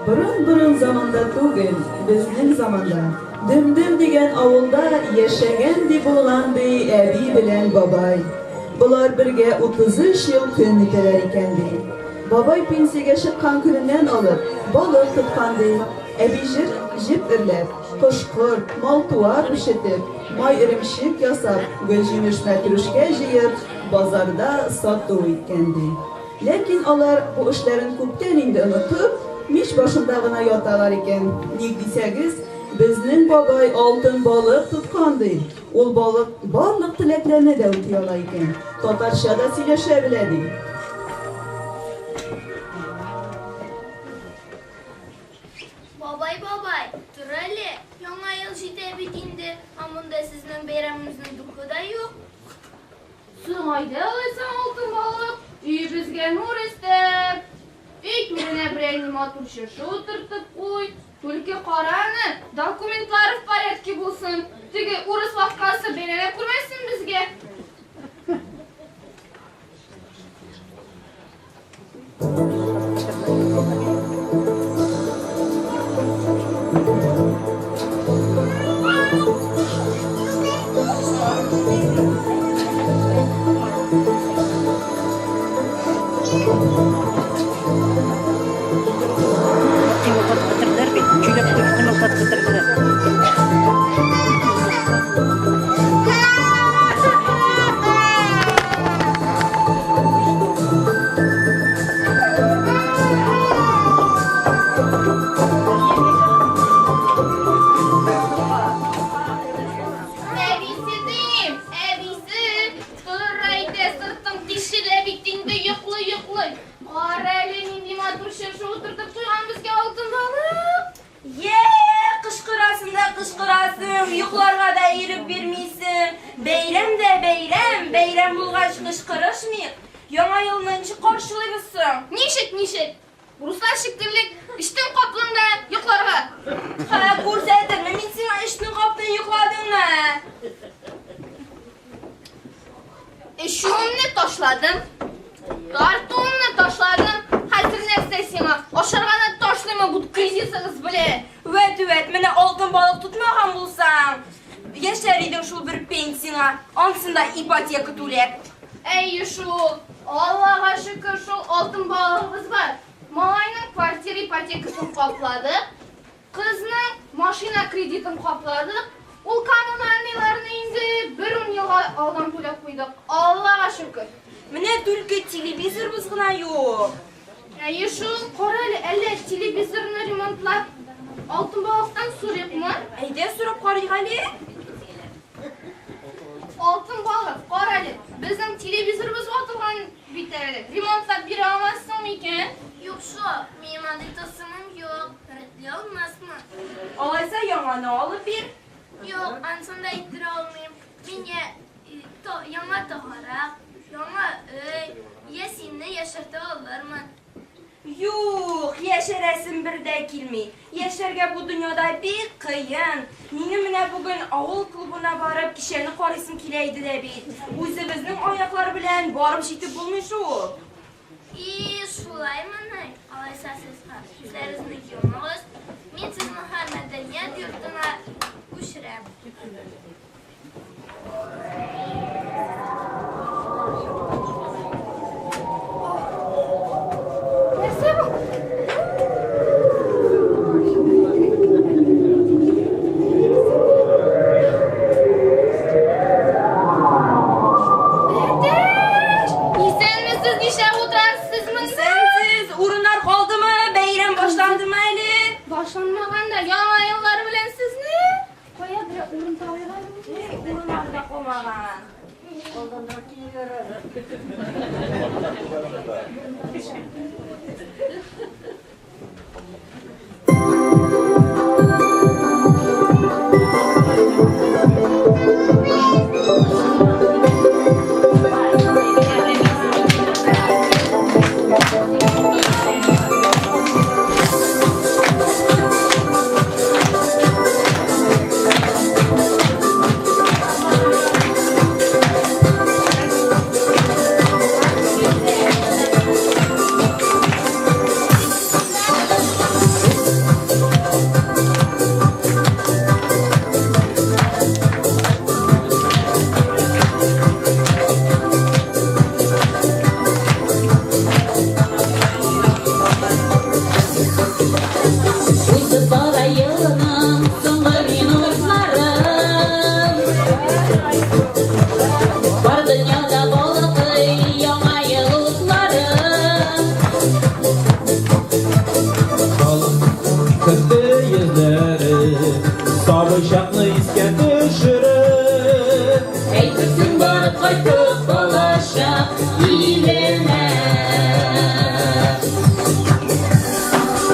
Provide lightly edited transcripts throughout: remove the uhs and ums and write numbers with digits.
Борын-борын заманда түгел, безнең заманда, Дөм-дөм дигән авылда яшәгән ди булган ди әби белән бабай. Болар бергә 33 ел көн итәләр икән ди. Бабай пенсиягә чыккан көненнән алып, балык тоткан ди. Әби җыр җеп эрләп, кош-корт, мал-туар үрчетеп, май-эремчек ясап, гөлҗимеш-мәтрүшкә җыеп, базарда сату иткән ди. Ләкин алар бу эшләрен күптән инде онытып, мич башында гына яталар икән. Ник дисәгез, безнең бабай алтын балык тоткан, ди. Ул балык барлык теләкләрне дә үти ала икән. Татарча да сөйләшә белә, ди. Бабай, бабай, тор әле, Яңа ел җитә бит инде, ә монда сезнең бәйрәмегезнең духы да юк. Соң әйдә алайса, алтын балык, өебезгә нур өстәп. Өй түренә берәр матур чыршы утыртып куй. Түлке кара аны, документлары в порядке булсын. Теге урыс лавкасы бәйләнә күрмәсен безгә. Әбисе дим, әбисе, тор әйдә, сыртың тишелә бит инде, йоклый-йоклый. Кара әле, нинди матур чыршы утыртып куйган безгә алтын балык. Йә, кычкырасың да кычкырасың, йокларга да ирек бирмисең. Бәйрәм дә бәйрәм, бәйрәм булгач кычкырышмыйк. Яңа елны ничек каршылыйбыз соң? Ничек, ничек? Руслар шикелле эчтең каптың да йокларга. Ха, күрсәтермен мин сиңа эчтең каптың йокладыңмы? Эчүемне ташладым. Тартуымны ташладым. Хәзер нәрсә сиңа? Ашарга да ташлыймы бу кризисыгыз белән? Вәт, вәт, менә алтын балык тотмаган булсаң, яшәр идең шул бер пенсиңа, ансын да ипотека түләп. Әйе шул, Аллага шөкер, шул алтын балыгыбыз бар. Малайның квартира ипотекасын капладык. Кызның машина кредитын капладык. Ул коммунальныйларны инде бер ун елга алдан түләп куйдык. Аллага шөкер. Менә түлке телевизорыбыз гына юк. Әйе шул, кара әле, әллә телевизорны ремонтлап, алтын балыктан сорыйкмы? Әйдә сорап карыйк әле. Алтын балык, кара әле, безнең телевизорыбыз ватылган бит әле. Ремонтлап бирә алмассың микән? Юк шул, минем андый тылсымым юк. Рәтли алмасмын. Алайса яңаны алып бир. Юк, анысын да әйттерә алмыйм. Мин я яңа тагарак, яңа өй, я сине яшәртә алырмын. Юк, яшәрәсем бер дә килми. Яшәргә бу дөньяда бик кыен. Минем менә бүген авыл клубына барып кичәне карыйсым килә иде дә бит. Үзебезнең аяклар белән барып җитеп булмый шул. И, шулаймыни? Алайса сез күзләрегезне йомыгыз, мин сезне һәм мәдәният йортына күчерәм. Нәрсә бу? Әтәч! булмаган. Алданрак килергә әле. Узып бара елның соңгы минутлары. Бар дөньяда балкый яңа ел утлары. Халык көлде йөзләре, сабый чакны искә төшереп. Әйтерсең барып кайттык балачак иленә.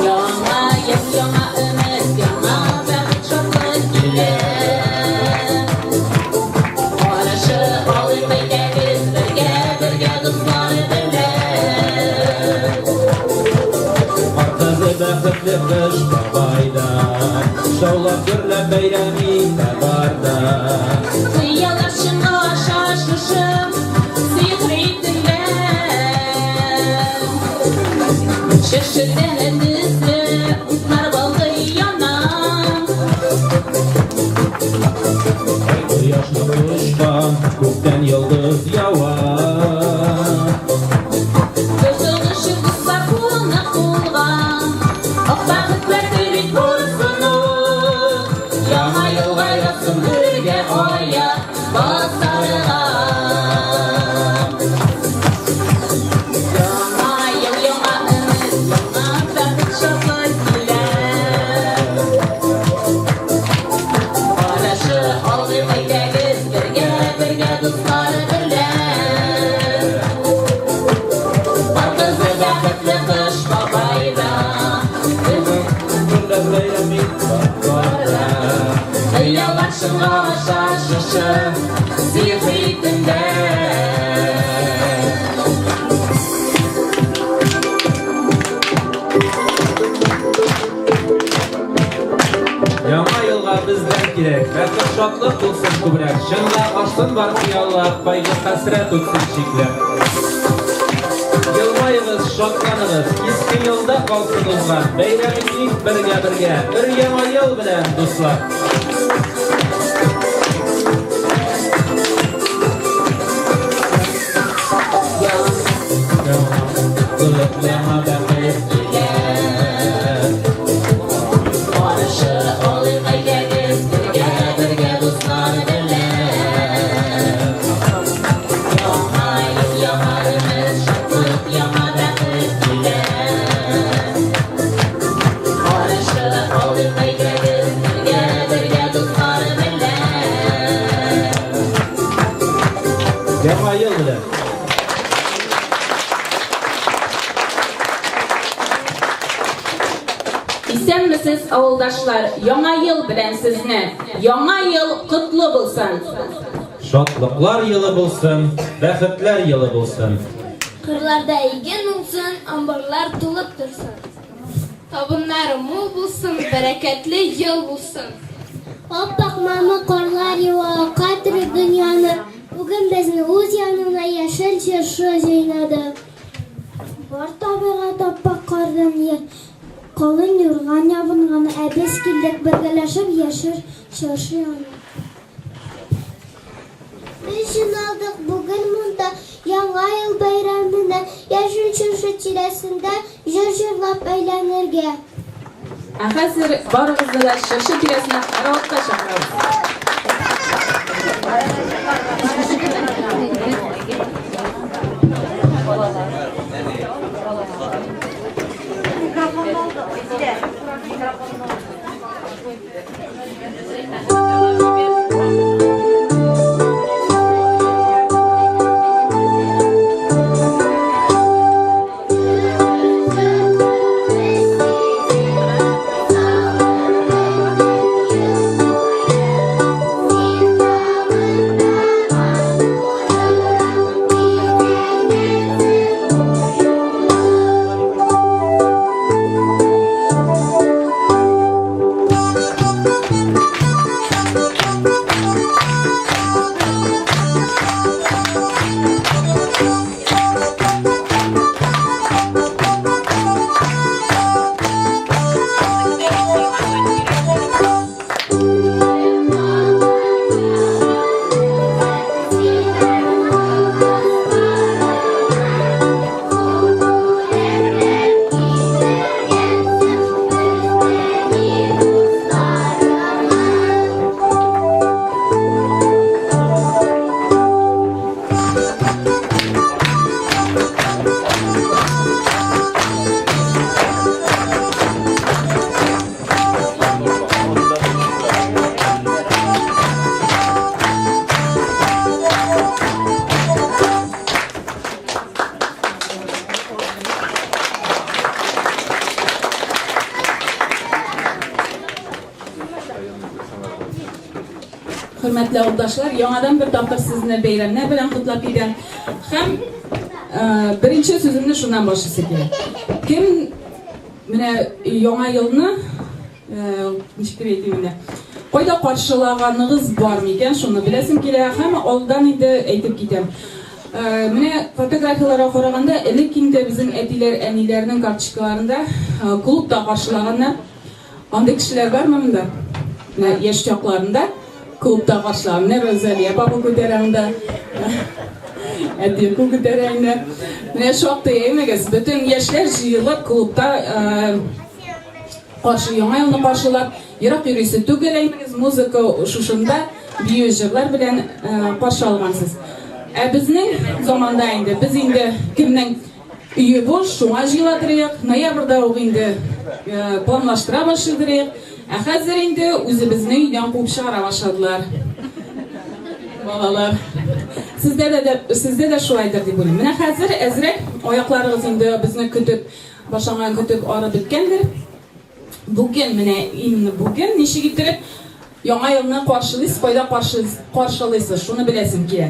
Яңа ел, яңа өмет, яңа бәхет, шатлык килә. Карашы алыйк әйдәгез бергә, бергә дуслар белән. Кар кызы бәхетле кыш бабай да, шаулап гөрләп бәйрәм итә бар да. Хыяллар чынга аша шушы сихри төндә. Чыршы тәне төсле утлар балкый яна. Ай кояшны кочкан, күктән йолдыз ява. Тотынышып дуслар кулны кулга, ак бәхетләр телик булсын ул. Яңа елга язсын бергә аяк басарга. Яңа ел, яңа өмет, яңа бәхет, шатлык килә. Карашы алыйк әйдәгез бергә, бергә дуслар белән. Кар кызы бәхетле кыш бабай да, Гөрләп бәйрәм итә бар да. Хыяллар чынга аша шушы сихри төндә. Яңа елга бездән кирәк, бәхет шатлык булсын күбрәк, чынга ашсын бар хыяллар, кайгы хәсрәт үтсен чикләп. Елмаегыз, шатланыгыз, иске елда калсын узган, бәйрәм итик бергә-бергә, бер яңа ел белән, дуслар. Яңа бәхет килә. Карашы алыйк әйдәгез бергә, бергә дуслар белән. Яңа ел, яңа өмет, шатлык, яңа бәхет килә. Карашы алыйк әйдәгез бергә, бергә дуслар белән. Яңа ел белән. Исәнмесез, авылдашлар, яңа ел белән сезне. Яңа ел котлы булсын. Шатлыклар елы булсын, бәхетләр елы булсын. Кырларда иген уңсын, амбарлар тулып торсын. Табыннары мул булсын, бәрәкәтле ел булсын. Ап-ак мамык карлар юа, акка төреп дөньяны. Бүген безне үз янына яшел чыршы җыйнады. Бар табигать ап-ак кардан калын юрган ябынган, ә без килдек бергәләшеп яшел чыршы янына. Без җыйналдык бүген монда Яңа ел бәйрәменә, яшел чыршы тирәсендә җыр җырлап әйләнергә. Ә хәзер барыгызны да чыршы тирәсенә караватка чакырабыз. Микрофонны алды, Айзилә. Микрофонны алды. Хөрмәтле авылдашлар, яңадан бер тапкыр сезне бәйрәмнәр белән котлап китәм. Һәм э, беренче сүземне шуннан башлыйсы килә. Кем менә яңа елны э, ничек дип әйтим инде, кайда каршылаганыгыз бар микән, шуны беләсем килә һәм алдан инде әйтеп китәм. Э, менә фотографияләргә караганда, элек инде безнең әтиләр, әниләрнең карточкаларында клубта каршылаганнар. Андый кешеләр бармы монда? Менә яшь чакларында клубта каршылаган. Менә Розалия апа кул күтәрә монда. Әти кул күтәрә инде. Менә шактый әймегез. Бөтен яшьләр җыелып клубта э, каршы яңа елны каршылап, ерак йөрисе түгел әймегез, музыка шушында бию җырлар белән э, каршы алгансыз. Ә безнең заманда инде без инде кемнең Өе буш, шуңа җыела торыйк. Ноябрьдә ук инде планлаштыра башлыйдырыйк. Ә хәзер инде үзебезне өйдән куып чыгара башладылар. Балалар. Сездә дә, сездә дә шулайдыр дип уйлыйм. Менә хәзер әзрәк аякларыгыз инде безне көтеп, башланган көтеп арып беткәндер. Бүген, менә именно бүген ничек иттереп Яңа елны каршылыйсыз, кайда каршылыйсыз, шуны беләсем килә.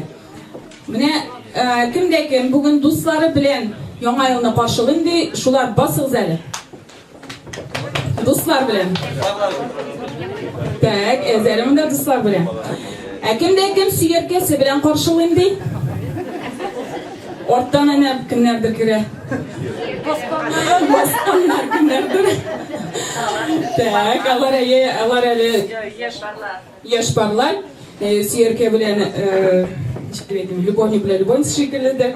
Менә э, кем дә кем бүген дуслары белән Яңа елны каршылыйм ди, шулар басыгыз әле. Дуслар белән. Так, әз әле монда дуслар белән. Ә кем дә кем сөяркәсе белән каршылыйм ди? Арттан әнә кемнәрдер керә. Басканнар кемнәрдер. Так, алар әле, алар әле яшь парлар. Э, сөяркә белән, э, ничек дип әйтим, любовник белән любовница шикелле дә.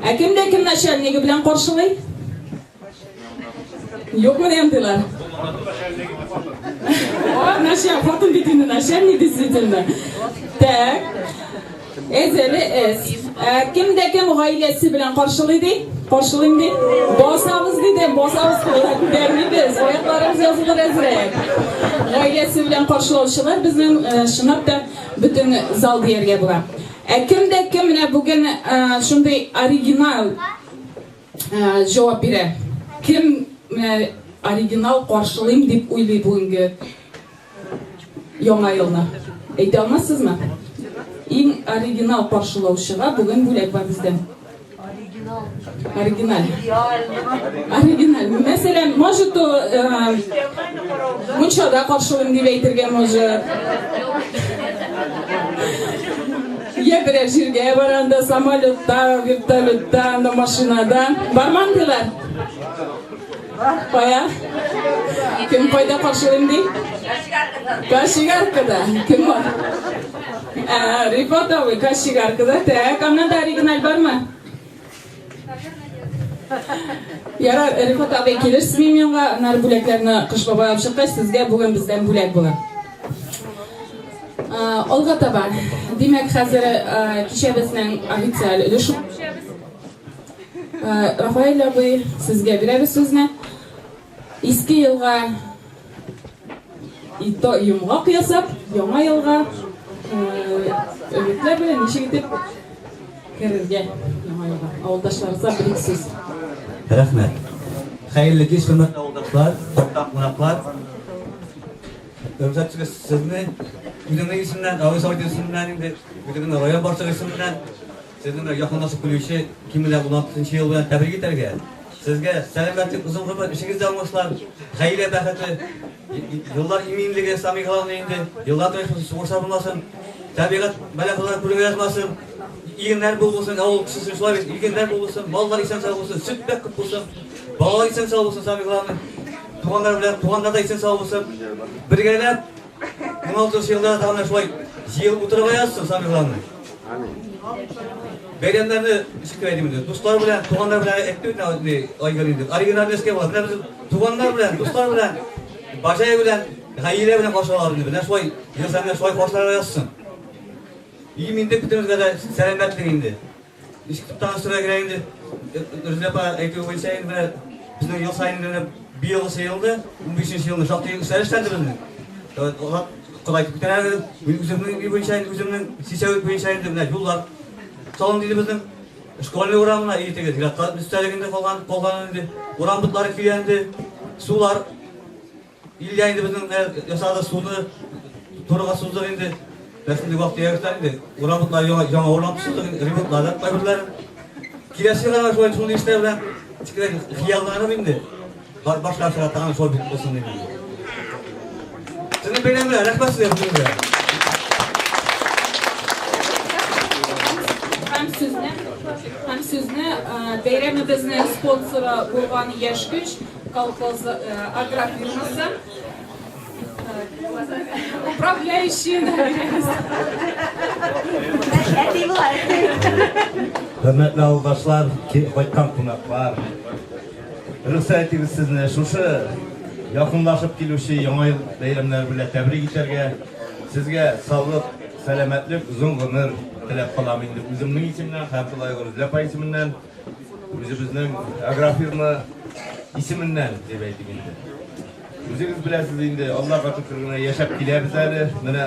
Ә кем дә кем начальнигы белән каршылый? Юк менә андыйлар. О, начальник, хатын бит инде начальник действительно. Так. Әз әле әз. Ә, кем дә кем гаиләсе белән каршылый ди? Каршылыйм ди. Басабыз диде, басабыз кулга күтәрмибез. Аякларыбыз язылыр әзрәк. Гаиләсе белән каршылаучылар безнең э, чынлап та бөтен зал дияргә була. Ә кем дә кем менә бүген э, шундый оригинал э, җавап бирә. Кем менә оригинал каршылыйм дип уйлый бүгенге Яңа елны? Әйтә алмассызмы? Иң оригинал каршылаучыга бүген бүләк бар бездә. Оригинал. Оригиналь. Оригиналь. Мәсәлән, может, э, мунчада каршылыйм дип әйтергә может. Я берәр җиргә барганда, самолетта, вертолетта, анда машинада. Бармы андыйлар? Кая? Кем кайда каршылыйм ди? Кочегаркада. Кем бар? Ә, Рифат абый, кочегаркада. Так, аннан да оригиналь бармы? Ярар, Рифат абый, килерсез минем янга, аннары бүләкләрне Кыш бабай алып чыккач, сезгә бүген бездән бүләк булыр. Алга таба. Димәк, хәзер кичәбезнең официаль өлеше. Рафаэль абый, сезгә бирәбез сүзне. Иске елга ито йомгак ясап, яңа елга өметләр белән ничек итеп керергә яңа елга. Авылдашларыбызга бер ике сүз. Рәхмәт. Хәерле кич, хөрмәтле авылдашлар, кайткан кунаклар. Рөхсәт итегез, сезне үземнең исемнән, авыл советы исеменнән инде, үземнең район башлыгы исеменнән Сезне менә якынлашып килүче кимендә 16 нчы ел белән тәбрик итәргә. Сезгә сәламәтлек, озын гомер, эшегездә уңышлар, гаилә бәхете, еллар иминлеге, самый главный инде, еллар тыныч сугышлар булмасын, табигать бәла-казалар күрергә язмасын, игеннәр мул булсын, авыл кешесе шулай бит, игеннәр мул булсын, маллар исән-сау булсын, сөт бик күп булсын, балалар исән-сау булсын, самый главный, туганнар белән туганнар да исән-сау булсын. Бергәләп 16 елда тагын шулай җыелып утырырга язсын, самый главный. Бәйрәмнәрне ничек дип әйтим инде, дуслар белән, туганнар белән әйтте бит инде Айгөл инде. Оригиналь нәрсә була. Менә без туганнар белән, дуслар белән, бажай белән, гаилә белән каршы алабыз инде. Менә шулай, ел саен шулай каршыларга язсын. Иң инде бөтенебезгә дә сәламәтлек инде. Ничек туктаган кирәк инде. Рүзилә апа әйтүе буенча инде менә безнең ел саен инде быелгысы елны, 15 елны шактый эшләр эшләнде безнең. Ходай күтәрә Мин үземнең өй буенча инде үземнең Сисәвит буенча инде менә юллар салынды инде безнең. Школьный урамына и теге зиратка өстәлек инде калган, калган инде. Урам ботлары көйләнде. Сулар Илья инде безнең ясады суны турыга суздык инде. Менә шундый вак-төяк эшләр инде. Урам утлары яңа, яңа урам төшердек, ремонтладык кайберләрен. Киләсе елга да шулай шундый эшләр белән кечкенә хыялланып инде. Башка чыга тагын шул бит булсын дип. Сезнең бәйрәм белән, рәхмәт сезгә бөтенегезгә. Һәм сүзне, һәм сүзне бәйрәмебезнең спонсоры булган Яшь көч колхозы агрофирмасы управляющий бирәбез. Әти була. Хөрмәтле авылдашлар, кайткан кунаклар. Рөхсәт итегез сезне шушы якынлашып килүче Яңа ел бәйрәмнәре белән тәбрик итәргә. Сезгә саулык, сәламәтлек, озын гомер теләп калам инде үземнең исемнән һәм шулай ук Рүзилә апа исеменнән, үзебезнең агрофирма исеменнән дип әйтик инде. Үзегез беләсез инде, Аллага шөкер генә яшәп киләбез әле. Менә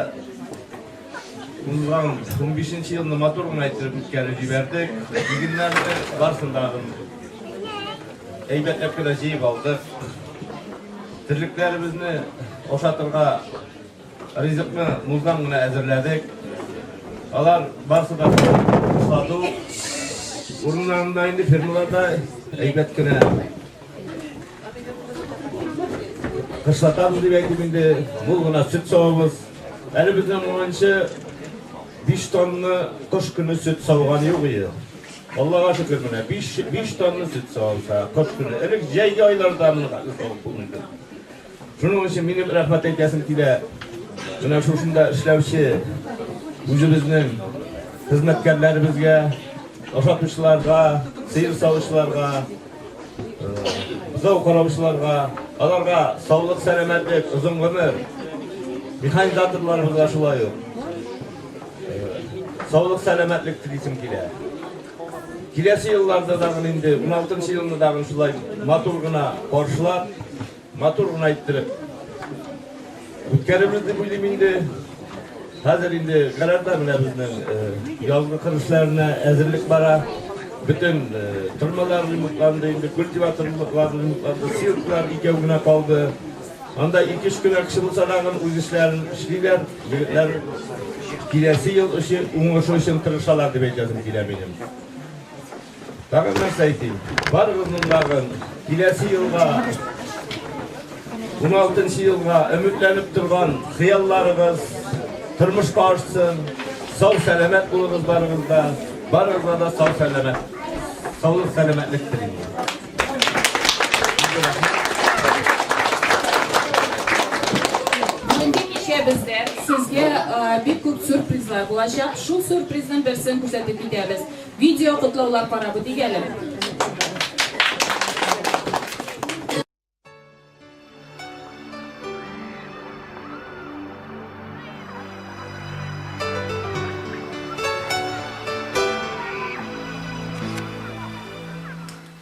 узган 15 елны матур гына иттереп үткәреп җибәрдек. Игеннәрне барысын да әйбәтләп кенә җыеп алдык. Терлекләребезне ашатырга ризыкны мулдан гына әзерләдек. Алар барысы да сату урыннарында инде фермаларда әйбәт кенә кышлатабыз дип әйтим инде, мул гына сөт савабыз. Әле безнең моңынчы 5 тонна кыш көне сөт сауган юк иде. Аллага шөкер, менә 5 тонна сөт савылса, кыш көне. Элек җәйге айларда моны хәтле савып булмый иде. Шуның өчен минем рәхмәт әйтәсем килә. Менә шушында эшләүче үзебезнең хезмәткәрләребезгә, ашатучыларга, сыер савучыларга, бозау караучыларга, аларга саулык, сәламәтлек, озын гомер. Механизаторларыбызга шулай ук. Саулык, сәламәтлек телисем килә. Киләсе елларда тагын инде 16 елны тагын шулай матур гына каршылап, матур гына иттереп үткәрербез дип уйлыйм инде. Хәзер инде гаражда менә безнең язгы кыр эшләренә әзерлек бара. Бөтен тырмалар ремонтланды инде, культиваторлар ремонтланды, силклар икәү генә калды. Анда ике-өч кенә кеше булса тагын үз эшләрен эшлиләр. Егетләр киләсе ел өчен уңышы өчен тырышалар дип әйтәсем килә минем. Тагын нәрсә әйтим? Барыгызның тагын киләсе елга 16 елга өметләнеп торган хыялларыгыз тормышка ашсын. Сау сәламәт булыгыз барыгыз да. Барыгызга да сау сәламәт, саулык сәламәтлек телим. Бүгенге кичәбездә сезгә бик күп сюрпризлар булачак. Шул сюрпризның берсен күрсәтеп китәбез. Видео котлаулар карап үтик әле.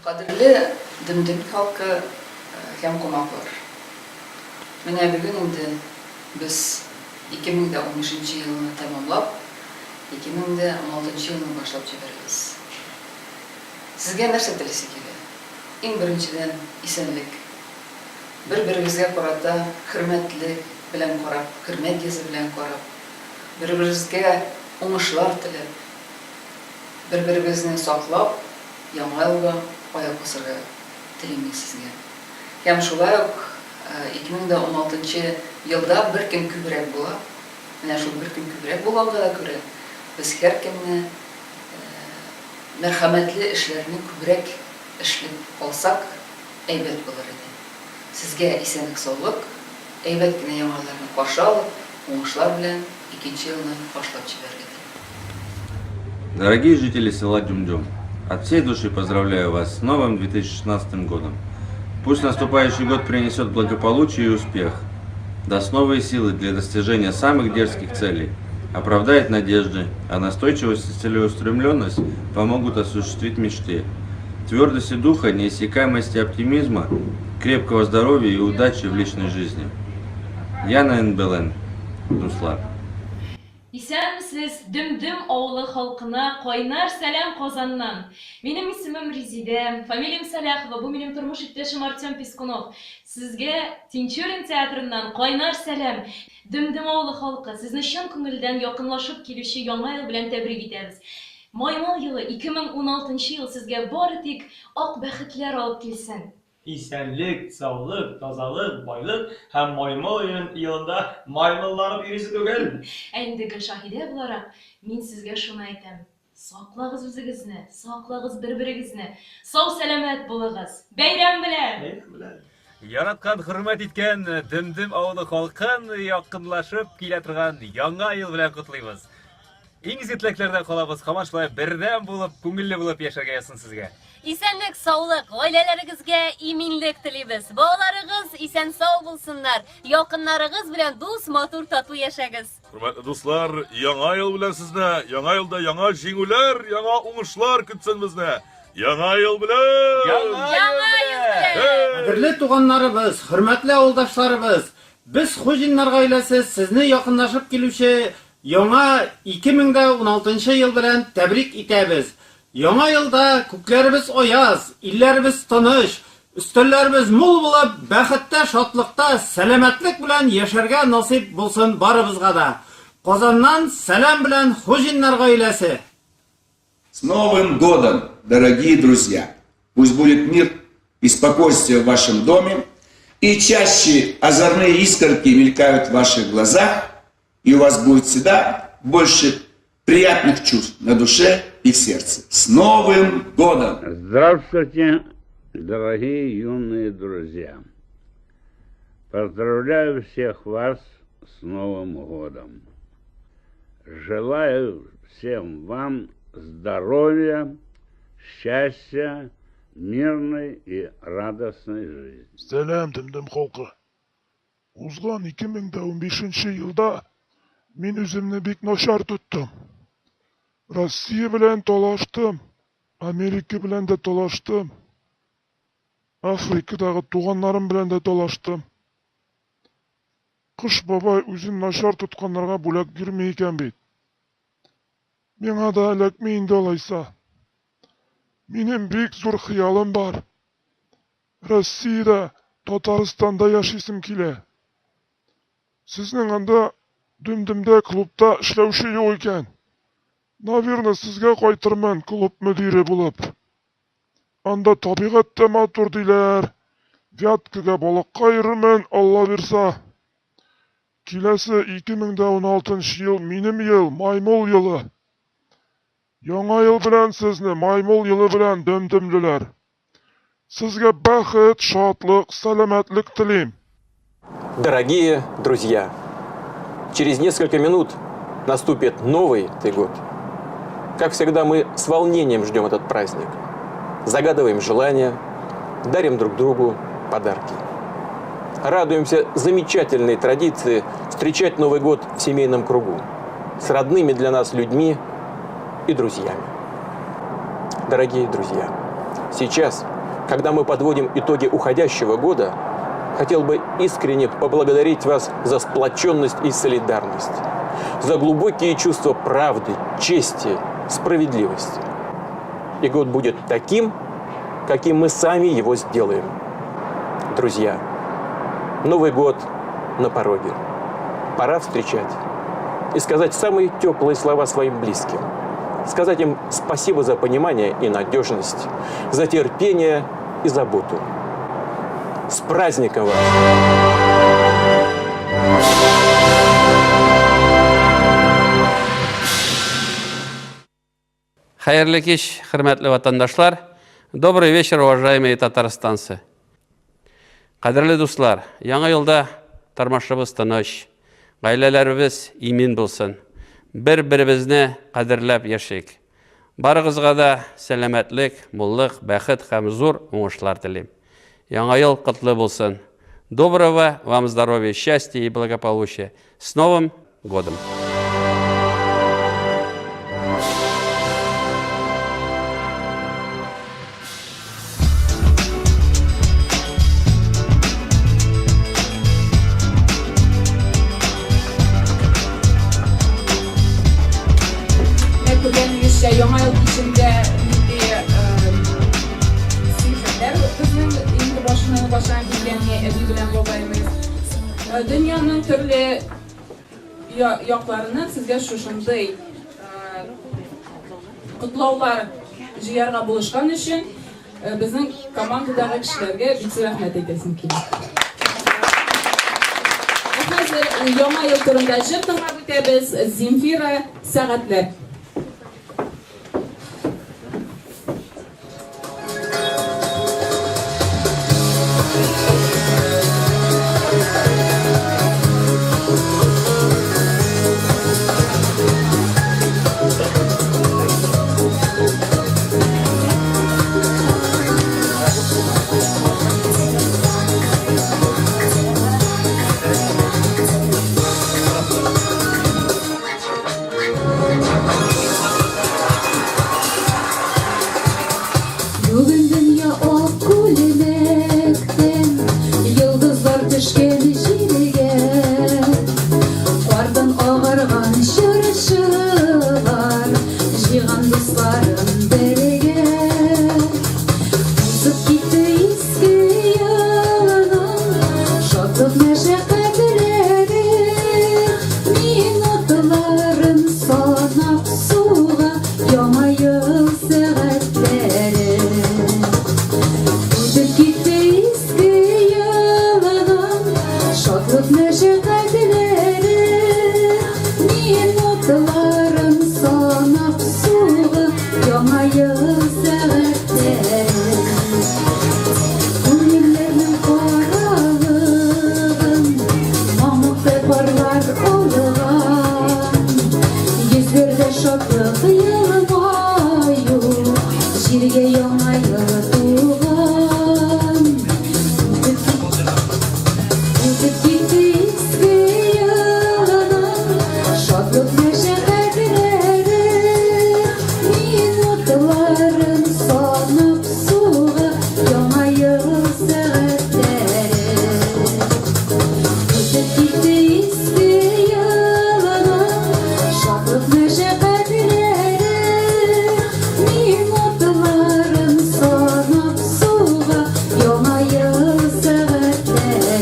Кадерле Дөм-Дөм халкы һәм кунаклар! Менә бүген инде без 2015 нче елны тәмамлап, 2016 нчы елны башлап җибәрәбез. Сезгә нәрсә телисе килә? Иң беренчедән, исәнлек. Бер-берегезгә карата хөрмәтлек белән карап, хөрмәт йөзе белән карап, бер-берегезгә уңышлар теләп, бер-берегезне саклап, Яңа елга аяк басарга телим мин сезгә. Һәм шулай ук 2016 нчы елда бер көн күбрәк була. Менә шул бер көн күбрәк булганга да күрә, без һәркемне мәрхәмәтле эшләрне күбрәк эшлеп калсак, әйбәт булыр иде. Сезгә исәнлек-саулык, әйбәт кенә яңа елларны каршы алып, уңышлар белән икенче елны башлап җибәрергә телим. Дорогие жители села Дюм-Дюм, от всей души поздравляю вас с новым 2016 годом. Пусть наступающий год принесет благополучие и успех, даст новые силы для достижения самых дерзких целей, оправдает надежды, а настойчивость и целеустремленность помогут осуществить мечты. Твердости духа, неиссякаемости оптимизма, крепкого здоровья и удачи в личной жизни. Яна Нбелен, Дуслар. Исәнмесез! Исәнмесез, Дөм-Дөм авылы халкына кайнар сәлам Казаннан! Минем исемем Резидә, фамилиям Сәлахова, бу минем тормыш иптәшем Артем Пискунов. Сезгә Тинчурин театрыннан кайнар сәлам! Дөм-Дөм авылы халкы, сезне чын күңелдән якынлашып килүче Яңа ел белән тәбрик итәбез. Маймыл елы, 2016 нчы ел сезгә бары тик ак бәхетләр алып килсен! Исәнлек, саулык, тазалык, байлык һәм маймыл елында маймылланып йөрисе түгел! Ә инде Гөлшаһидә буларак, мин сезгә шуны әйтәм, саклагыз үзегезне, саклагыз бер-берегезне, сау-сәламәт булыгыз! Бәйрәм белән! Бәйрәм белән! Яраткан, хөрмәт иткән Дөм-Дөм авылы халкын якынлашып килә торган Яңа ел белән котлыйбыз! Иң изге теләкләрдә калабыз, һаман шулай бердәм булып, күңелле булып яшәргә язсын сезгә. Исәнлек, саулык, гаиләләрегезгә иминлек телибез. Балаларыгыз исән-сау булсыннар, якыннарыгыз белән дус, матур, тату яшәгез. Хөрмәтле дуслар, Яңа ел белән сезне! Яңа елда яңа җиңүләр, яңа уңышлар көтсен безне! Яңа ел белән! Яңа ел белән! Кадерле туганнарыбыз, хөрмәтле авылдашларыбыз! Без, Хуҗиннар гаиләсе, сезне якынлашып килүче Яңа 2016 ел белән тәбрик итәбез! Яңа елда күкләребез аяз, илләребез тыныч, өстәлләребез мул булып, бәхеттә, шатлыкта, сәламәтлек белән яшәргә насыйп булсын барыбызга да! Казаннан сәлам белән Хуҗиннар гаиләсе! С Новым годом, дорогие друзья! Пусть будет мир и спокойствие в вашем доме, и чаще озорные искорки мелькают в ваших глазах, и у вас будет всегда больше приятных чувств на душе и в сердце. С Новым годом! Здравствуйте, дорогие юные друзья! Поздравляю всех вас с Новым годом! Желаю всем вам здоровья, счастья, мирной и радостной жизни. Сәлам, Дөм-Дөм халкы! Узган 2015 нче елда мин үземне бик начар тоттым. Россия белән талаштым, Америка белән дә талаштым. Африкадагы туганнарым белән дә талаштым. Кыш бабай үзен начар тотканнарга бүләк бирми икән бит. Миңа да эләкми инде алайса. Минем бик зур хыялым бар. Россиядә, Татарстанда яшисем килә. Сезнең анда Дөм-Дөмдә клубта эшләүче юк икән. Наверно, сезгә кайтырмын клуб мөдире булып. Анда табигать тә матур диләр. Вяткага балыкка йөрермен, Алла бирса. Киләсе 2016 нчы ел минем ел, маймыл елы. Яңа ел белән сезне, маймыл елы белән, дөм-дөмлеләр! Сезгә бәхет, шатлык, сәламәтлек телим. Дорогие друзья, через несколько минут наступит новый ты год. Как всегда, мы с волнением ждем этот праздник. Загадываем желания, дарим друг другу подарки. Радуемся замечательной традиции встречать Новый год в семейном кругу, с родными для нас людьми и друзьями. Дорогие друзья, сейчас, когда мы подводим итоги уходящего года, хотел бы искренне поблагодарить вас за сплоченность и солидарность, за глубокие чувства правды, чести, справедливости. И год будет таким, каким мы сами его сделаем. Друзья, Новый год на пороге. Пора встречать и сказать самые теплые слова своим близким. Сказать им спасибо за понимание и надежность, за терпение и заботу. С праздником вас! Хәерле кич, хөрмәтле ватандашлар. Добрый вечер, уважаемые татарстанцы. Кадерле дуслар, яңа елда тормышыбыз тыныч, гаиләләребез имин булсын. Бер-беребезне кадерләп яшик. Барыгызга да сәламәтлек, муллык, бәхет һәм зур уңышлар телим. Яңа ел котлы булсын. Доброго вам здоровья, счастья и благополучия. С Новым годом! Дөньяның төрле якларыннан сезгә шушындый котлаулар җыярга булышкан өчен безнең командадагы кешеләргә бик зур рәхмәт әйтәсем килә. Ә хәзер Яңа ел турында җыр тыңлап үтәбез. Земфира Сәгатьләр. Бүген дөнья ак күлмәктән, Йолдызлар төшкән җиргә. Кардан агарган чыршылар, Җыйган дусларым бергә. Узып китте иске елның Шатлык мәшәкатьләре, Минутларын санап суга Яңа ел сәгатьләре. Үтеп китте иске елның Шатлык мәшәкатьләре, Минутларын санап суга Яңа ел сәгатьләре. Күңелләрнең каралыгын Мамыктай карлар алган. Йөзләрдә шатлык елмаю, Җиргә яңа ел туган. Үтеп китте иске елның Шатлык мәшәкатьләре, Минутларын санап суга Яңа ел сәгатьләре. Үтеп китте иске елның Шатлык мәшәкатьләре, Минутларын санап суга Яңа ел сәгатьләре.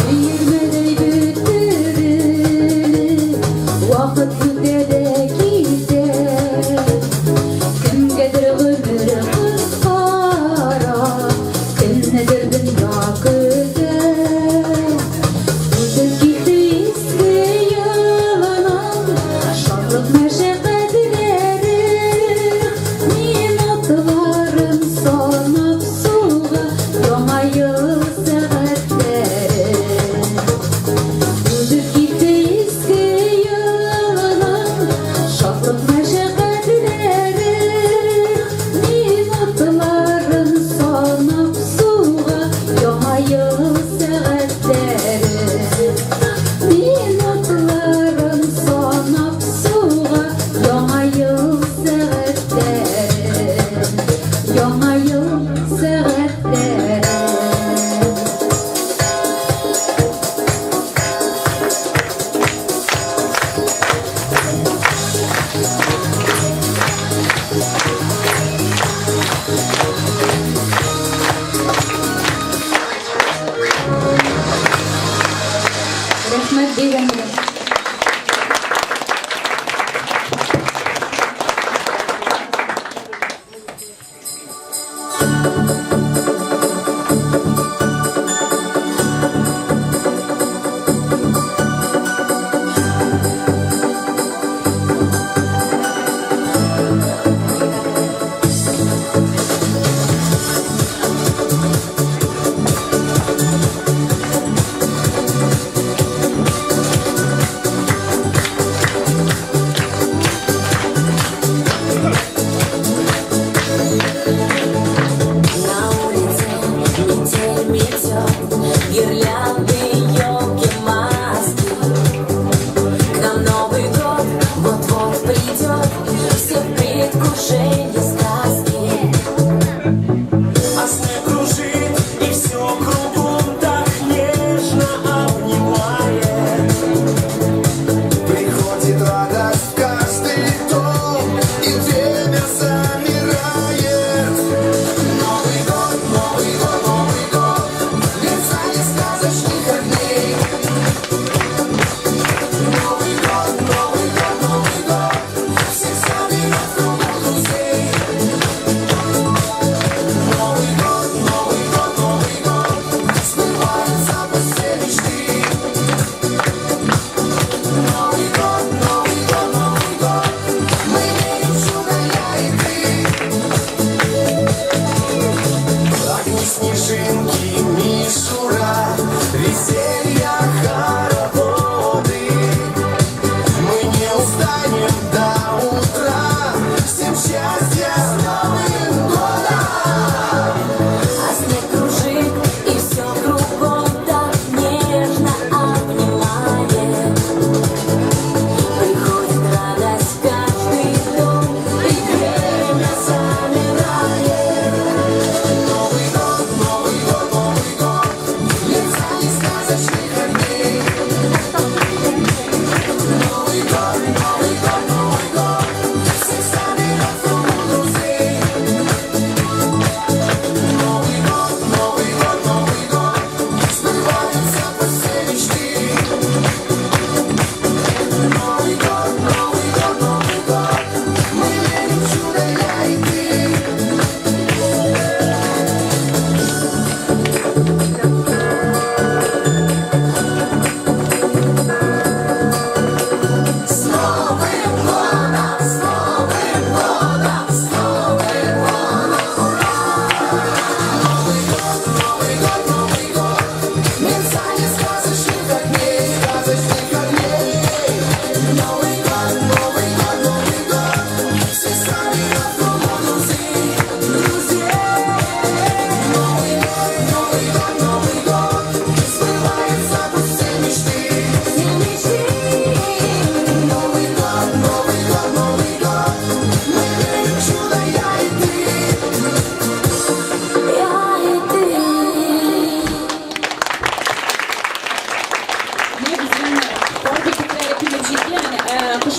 Өермәдәй бөтерелеп, Вакыт үтә дә китә. Кемгәдер гомер кыскара, Кемнедер дөнья көтә. Үтеп китте иске елның Шатлык мәшәкатьләре, Минутларын санап суга Яңа ел сәгатьләре. Үтеп китте иске елның Шатлык мәшәкатьләре, Минутларын санап суга Яңа ел сәгатьләре. Минутларын санап суга Яңа ел сәгатьләре. Яңа ел сәгатьләре. Рәхмәт бәйрәмгә.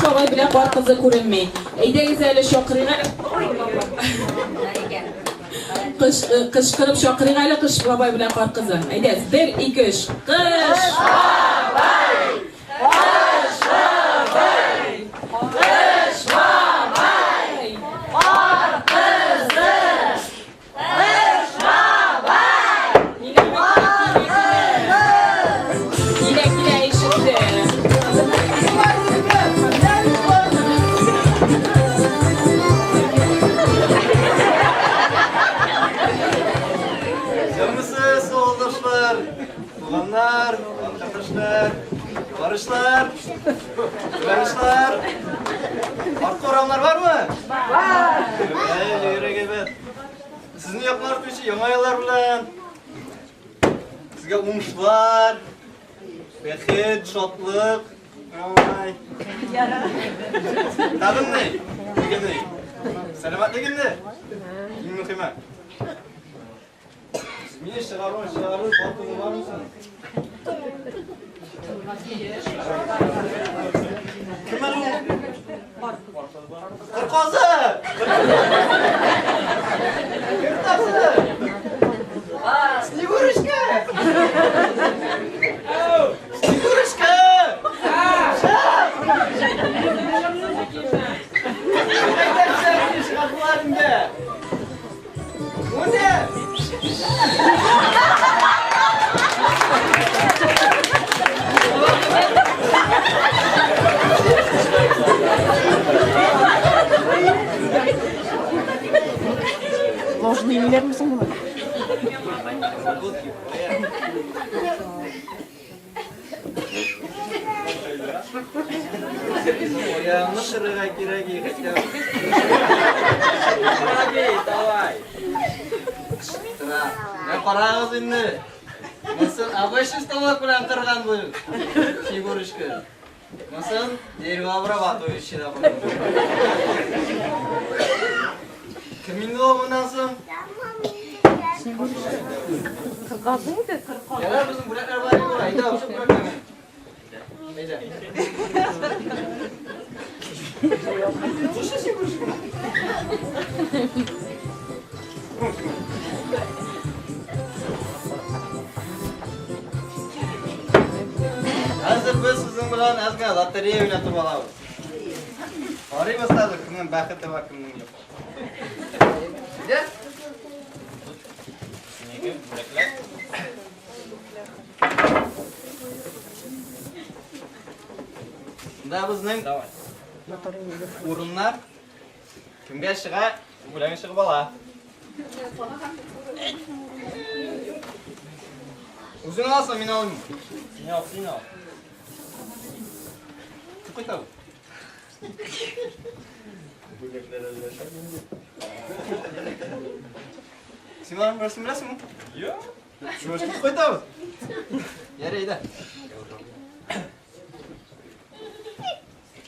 бабай белән Кар кызы күренми. Әйдәгез әле чакырыйк әле. Кыш, кычкырып чакырыйк әле Кыш бабай белән Кар кызын. Әйдәгез, бер, ике, өч. Кыш бабай! Кыш бабай! Кыш бабай! Кар кызы! Кыш бабай! Килә, килә, ишетте. Исәнмесез, авылдашлар, туганнар, кардәшләр, барышлар, барышлар. Арткы урамнар бармы? Бар. Әй, йөрәк әйбәт. Сезне яклар итүче яңа еллар белән. Сезгә уңышлар, бәхет, шатлык. Ай. Тагын ни? Диген ни? Сәламәтлек инде. Иң мөһиме. Мине чыгару, чыгару, хатыны бармы соң? Кем әле ул? Кырказы! Кырказы! Снегурочка! Снегурочка! Чыгардылар инде. Бу ни? Ложный ниләрме соң болар? Аягыңны кырырга кирәк егеткә. Давай. Менә карагыз инде. Монысын обычный станок белән кырган бу фигурочка. Монысын деревообрабатывающий да кырган. Кем инде ул моннан соң? Кырказы инде, кырказы. Ярар, безнең бүләкләр бар инде, әйдә, шул бүләкләрне. Әйдә. Слушай, Снегурочка. Хәзер без сезнең белән әз генә лотерея уйнатып алабыз. Карыйбыз хәзер кемнең бәхете бар, кемнең юк. Әйдә. Синеке бүләкләр. Монда безнең урыннар кемгә чыга, бүләген чыгып ала. Үзең аласың, мин алмыйм. Син ал, син ал. Кем кайта бу? Бүләкләр өләшә инде. Син аларның берсен беләсеңме? Юк. Шуңа китеп кайтабыз. Ярый, әйдә.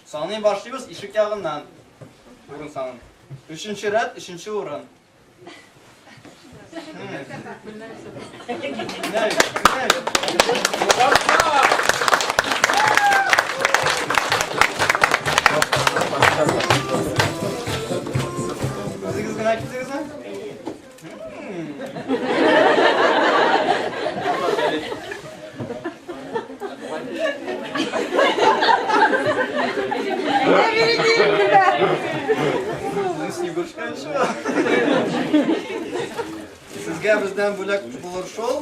Саный башлыйбыз ишек ягыннан. Урын санын. Өченче рәт, өченче урын. Үзегез генә килдегезме? Сезгә бездән бүләк булыр шул.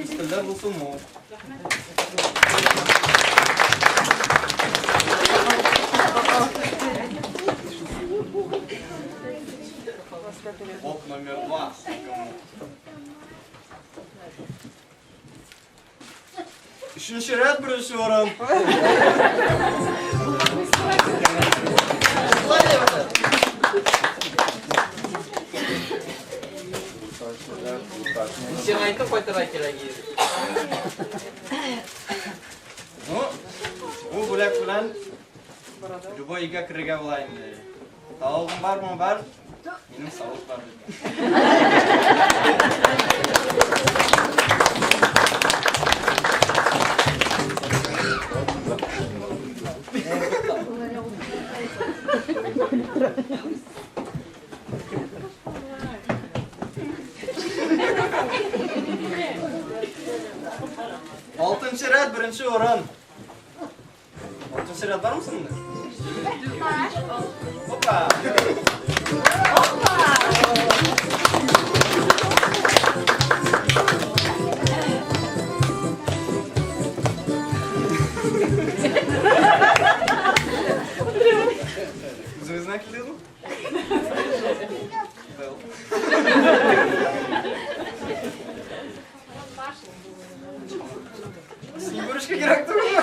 Өстәлдә булсын мул. Бок номер два. Өченче рәт беренче урын. Сиңа әйтеп кайтырга кирәк иде. Ну, бу бүләк белән любой өйгә керергә була инде. Тавыгың бармы? Бар. Минем савыт бар бит. Алтынчы рәт, беренче урын. Алтынчы рәт бармы соң монда? Опа! Үзегезнең килдегезме? Был. Снегурочка кирәк түгелме?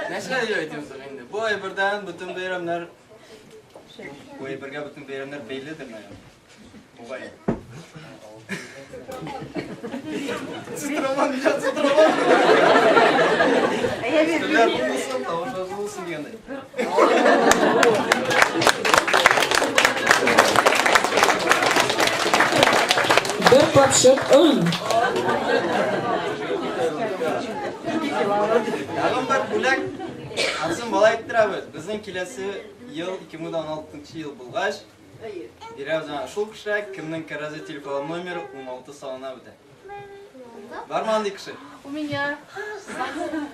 Нәрсә дип әйтим соң инде? Бу әйбердән бөтен бәйрәмнәр бу әйбергә бөтен бәйрәмнәр бәйледер, наверное. Бугай. Цитрамон, иҗат цитрамон. Телләр булсын, тавышлар булсын дигәндәй. Бер капчык он. Тагын бер бүләк. Анысын бала иттерәбез. Безнең киләсе ел 2016 ел булгач, бирәбез аңа шул кешегә, кемнең кәрәзе телефон номеры 16 санына бетә. Бармы андый кеше? У меня 61.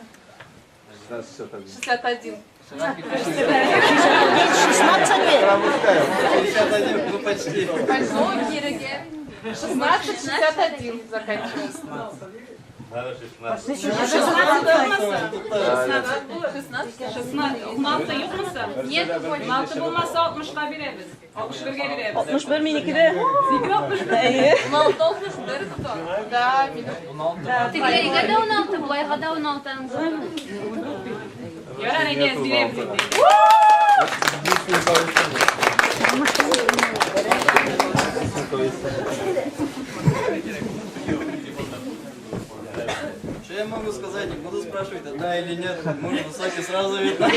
61, ну почти. Пальто кирәге. 16,61 заканчивается. Надо 16. 16 юкмысы? Нет, 16 булмаса 60-ка бирәбез. 61-гә бирәбез. 61 минеке дә. Синеке 61. Әйе. 16, 61 тота. Да, минем. Тегеләргә дә 16, болайга да 16 аның. Ярар, әйдәгез, бирәбез инде. Что я могу сказать? Не буду спрашивать, да или нет. Муж высокий, сразу видно.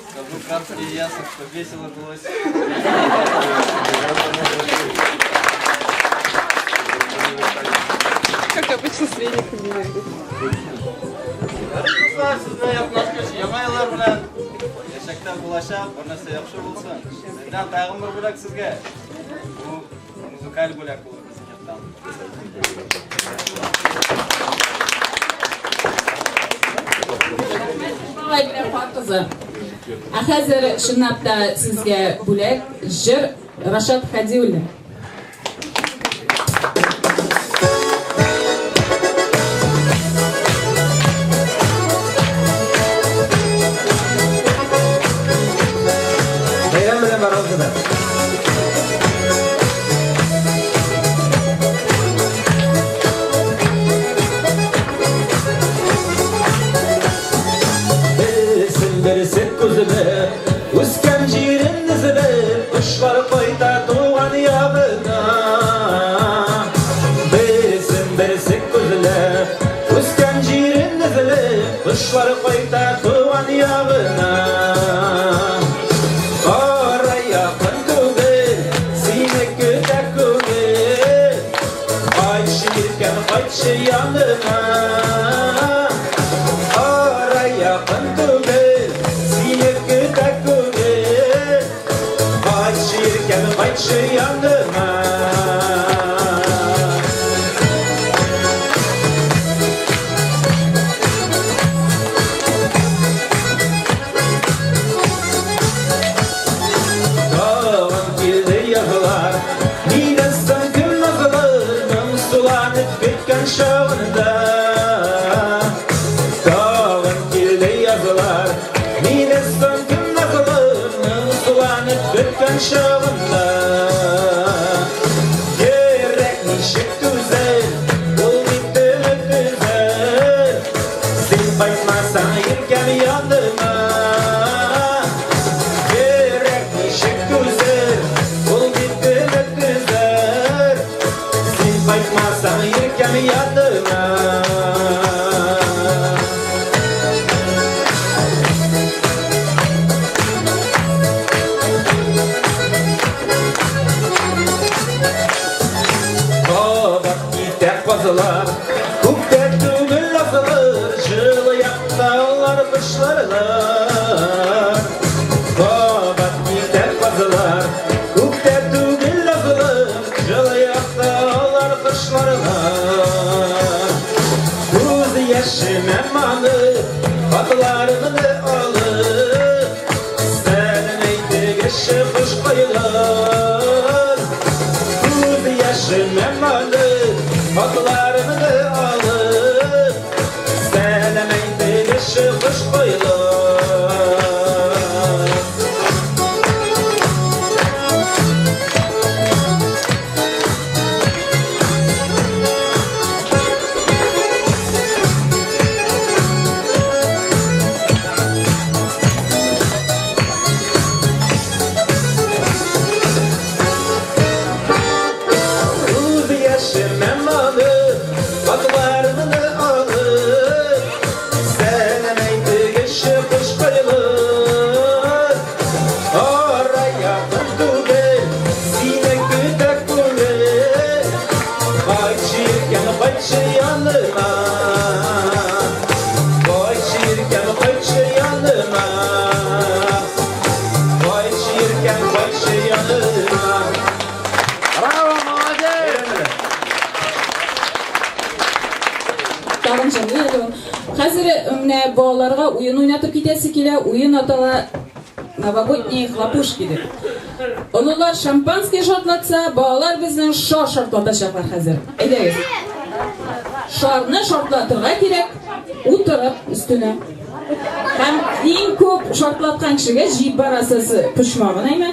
Скажу кратко и ясно, что весело было. Как обычно, средних фамилий. Дуслар, сезне якынлашкач, яңа еллар белән киләчәктә булачак, бер нәрсә яхшы булсын. Бездән тагын бер бүләк сезгә. Бу музыкаль бүләк булыр безнең яктан. Малай белән пар кызы. Ә хәзер чынлап та сезгә бүләк җыр Рашат Хадиуллин. Бәйрәм белән барыгызны да. Берсен берсе күзле, үскән җирен эзләп, кошлар кайта туган ягына. Берсен берсе күзле, үскән җирен эзләп, кошлар кайта туган ягына. Кара якын түгел, сине көтә күңел. Кайтчы иркәм, кайтчы яныма. Ара якын түгел, сине көтә күңел. Кайтчы иркәм, кайтчы яныма. Тагын килде язлар, миннән соң кем назлар, моңсуланып көткән чагында. Тагын килде язлар, миннән соң кем назлар, моңсуланып көткән чагында. Йөрәк ничек түзәр, ул бит өмет өзәр. Син кайтмасаң иркәм яныма. Йөрәк ничек түзәр, ул бит өмет өзәр. Син кайтмасаң иркәм яныма. яшемә манып, хатларымны алып, сәлам әйтегезче кошкайлар. Күз яшемә манып, хатларымны алып, сәлам әйтегезче кошкайлар. Күз яшемә манып, хатларымны алып, сәлам әйтегезче кошкайлар. Ара якын түгел, сине көтә күңел. Кайтчы иркәм, кайтчы яныма. Кайтчы иркәм, кайтчы яныма. Кайтчы иркәм, кайтчы яныма. Браво, молодец! Тагын җырлый әле ул. Хәзер менә балаларга уен уйнатып китәсе килә. Уен атала Новогодние хлопушки дип. Олылар шампанский шартлатса, балалар безнең шар шартлатачаклар хәзер. Әйдәгез. Шарны шартлатырга кирәк, утырып өстенә. Һәм иң күп шартлаткан кешегә җыеп барасыз почмагын, әйме?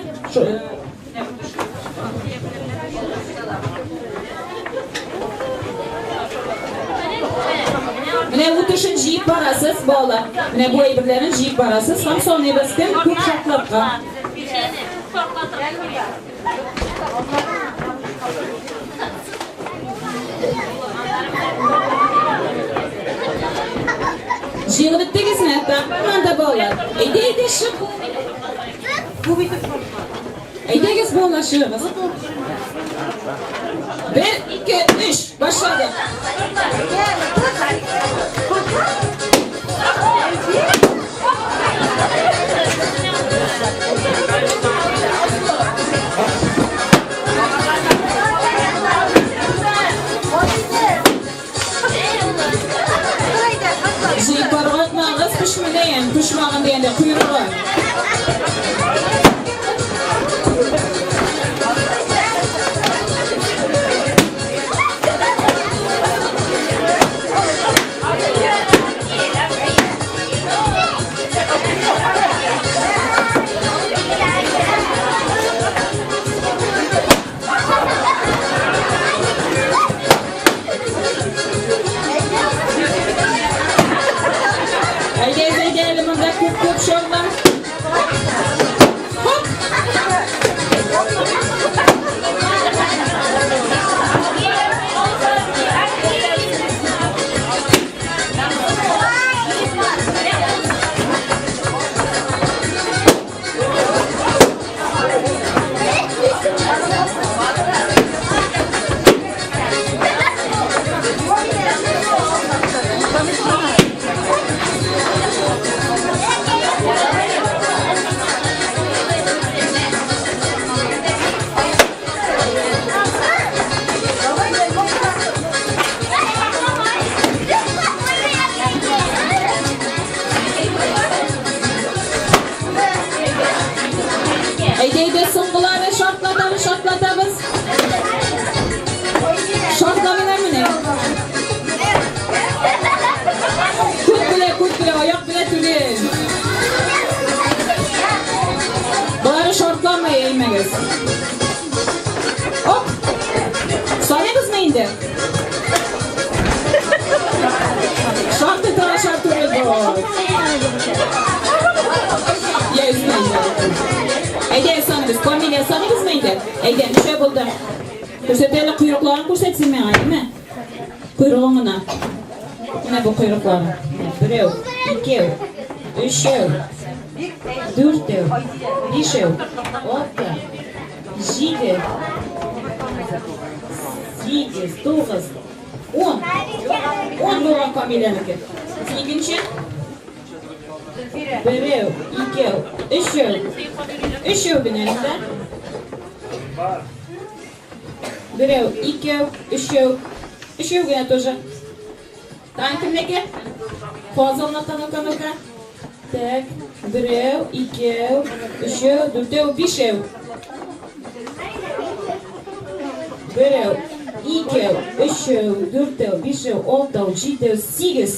Менә бу төшен җыеп барасыз, балалар. Менә бу әйберләрен җыеп барасыз һәм саныйбыз, кем күп шартлаткан. Җыелып беттегезме? Тагын да балалар. Әйдә, әйдә, чык. Әйдәгез, балалар, чыгыгыз. Бер, ике, өч. Башладык. Җыеп барырга отмагыз, пешмәгән, пешмәгән дигәндә койрыгы. Әйдә, әйдә, әле монда күп-күп шарлар. Хоп! Әйдә, әйдә, соңгылары шартлатабыз, шартлатабыз. Шартламыйлар менә. Күт белә, күт белә, аяк белә түгел. Болары шартламый, әймәгез. Оп! Саныйбызмы инде? Шартый тора, шарт түгел бу. Я үземә Әйдә, саныйбыз. Камилә, саныйбызмы инде? Әйдә, ничә булды? Күрсәт әле койрыкларын күрсәтсен миңа, әйме? Койрыгын гына. Менә бу койрыклары. Берәү, икәү, өчәү, дүртәү, бишәү, алты, җиде, сигез, тугыз, ун. Ун булган Камиләнеке. Икенче. Берәү, икәү, өчәү. Өчәү генә инде. Берәү, икәү, өчәү. Өчәү генә тоже. Тагын кемнеке? Фазылныкы, ну-ка, ну-ка. Так, берәү, икәү, өчәү, дүртәү, бишәү. Берәү, икәү, өчәү, дүртәү, бишәү, алтау, җидәү, сигез.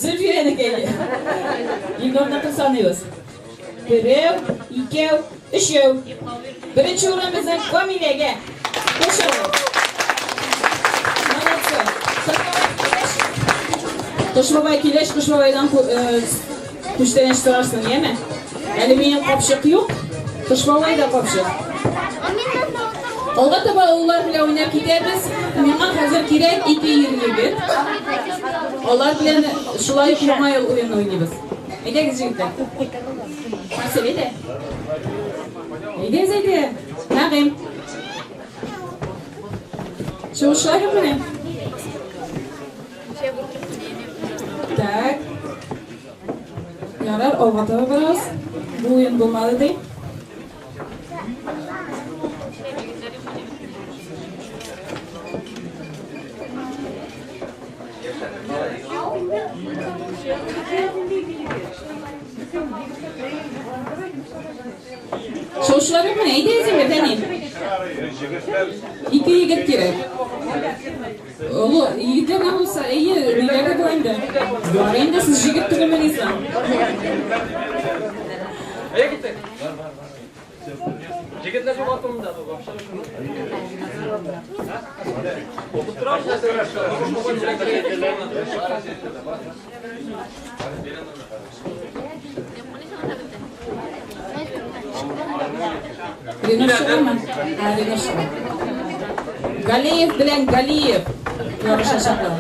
Зөлфирәнеке. Илнурныкын саныйбыз. Берәү, икәү, өчәү. Беренче урын безнең Камиләгә. Кушылды. Молодцы. Кыш бабай килеш, Кыш бабайдан күчтәнәч сорарсың, яме? Әле минем капчык юк. Кыш бабай да капчык. Алга таба олылар белән уйнап китәбез. Миңа хәзер кирәк ике ир егет. Алар белән шулай ук яңа ел уены уйныйбыз. Әйдәгез, җегетләр. Марсель, әйдә. Әйдәгез, әйдә. Нәгыйм. Чыгышлар юк менә. Так. Ярар, алга таба барабыз. Бу уен булмады ди. Шаучылар юкмы? Әйдәгез инде, Фәнил. Ике егет кирәк. Олы егетләр генә булса, әйе, ниләр дә була инде. Бар инде, сез җегет түгелмени соң? Әйе киттек. Җегетләр юк артында Ринур чыгамы? Ә, Ринур чыга. Галиев белән Галиев ярышачаклар.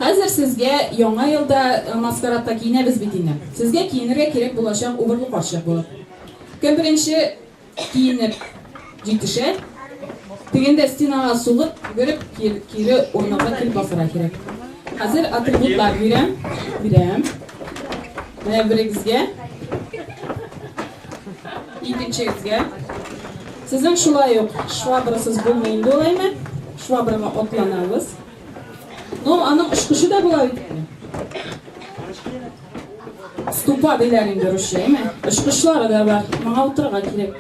Хәзер сезгә яңа елда э, маскарадта киенәбез бит инде. Сезгә киенергә кирәк булачак убырлы карчык булып. Кем беренче киенеп җитешә, тегендә стенага сугып, йөгереп кире урынына килеп басарга кирәк. Хәзер атрибутлар бирәм. Бирәм. Менә берегезгә. Икенчегезгә. Сезнең шулай ук швабрасыз булмый инде ул әйме? Швабрага атланабыз. Ну, аның очкычы да була бит әле. Ступа диләр инде русча, әйме? Очкычлары да бар. Моңа утырырга кирәк.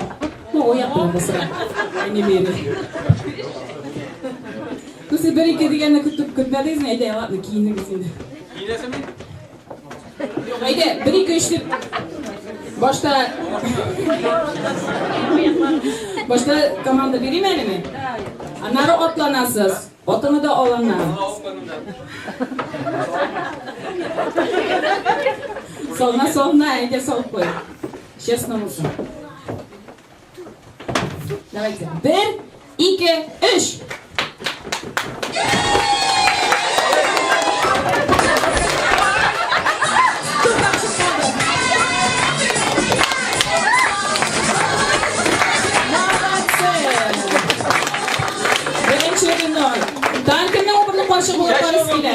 Ну, аяк белән басырга. Әни бирде. Күзе бер ике дигәнне көтеп көтмәдегезме? Әйдә, ладно, киенегез инде. Киенәсеңме? Юк, әйдә, бер ике өч дип. Башта Башта команда бирим әле мин. Аннары атланасыз. Атыны да алана. Салына, салына, әйдә салып куй. Честно булсын. Давайте. Бер, ике, өч. Беренче Ринор. Тагын кемнең убырлы карчык булып барысы килә?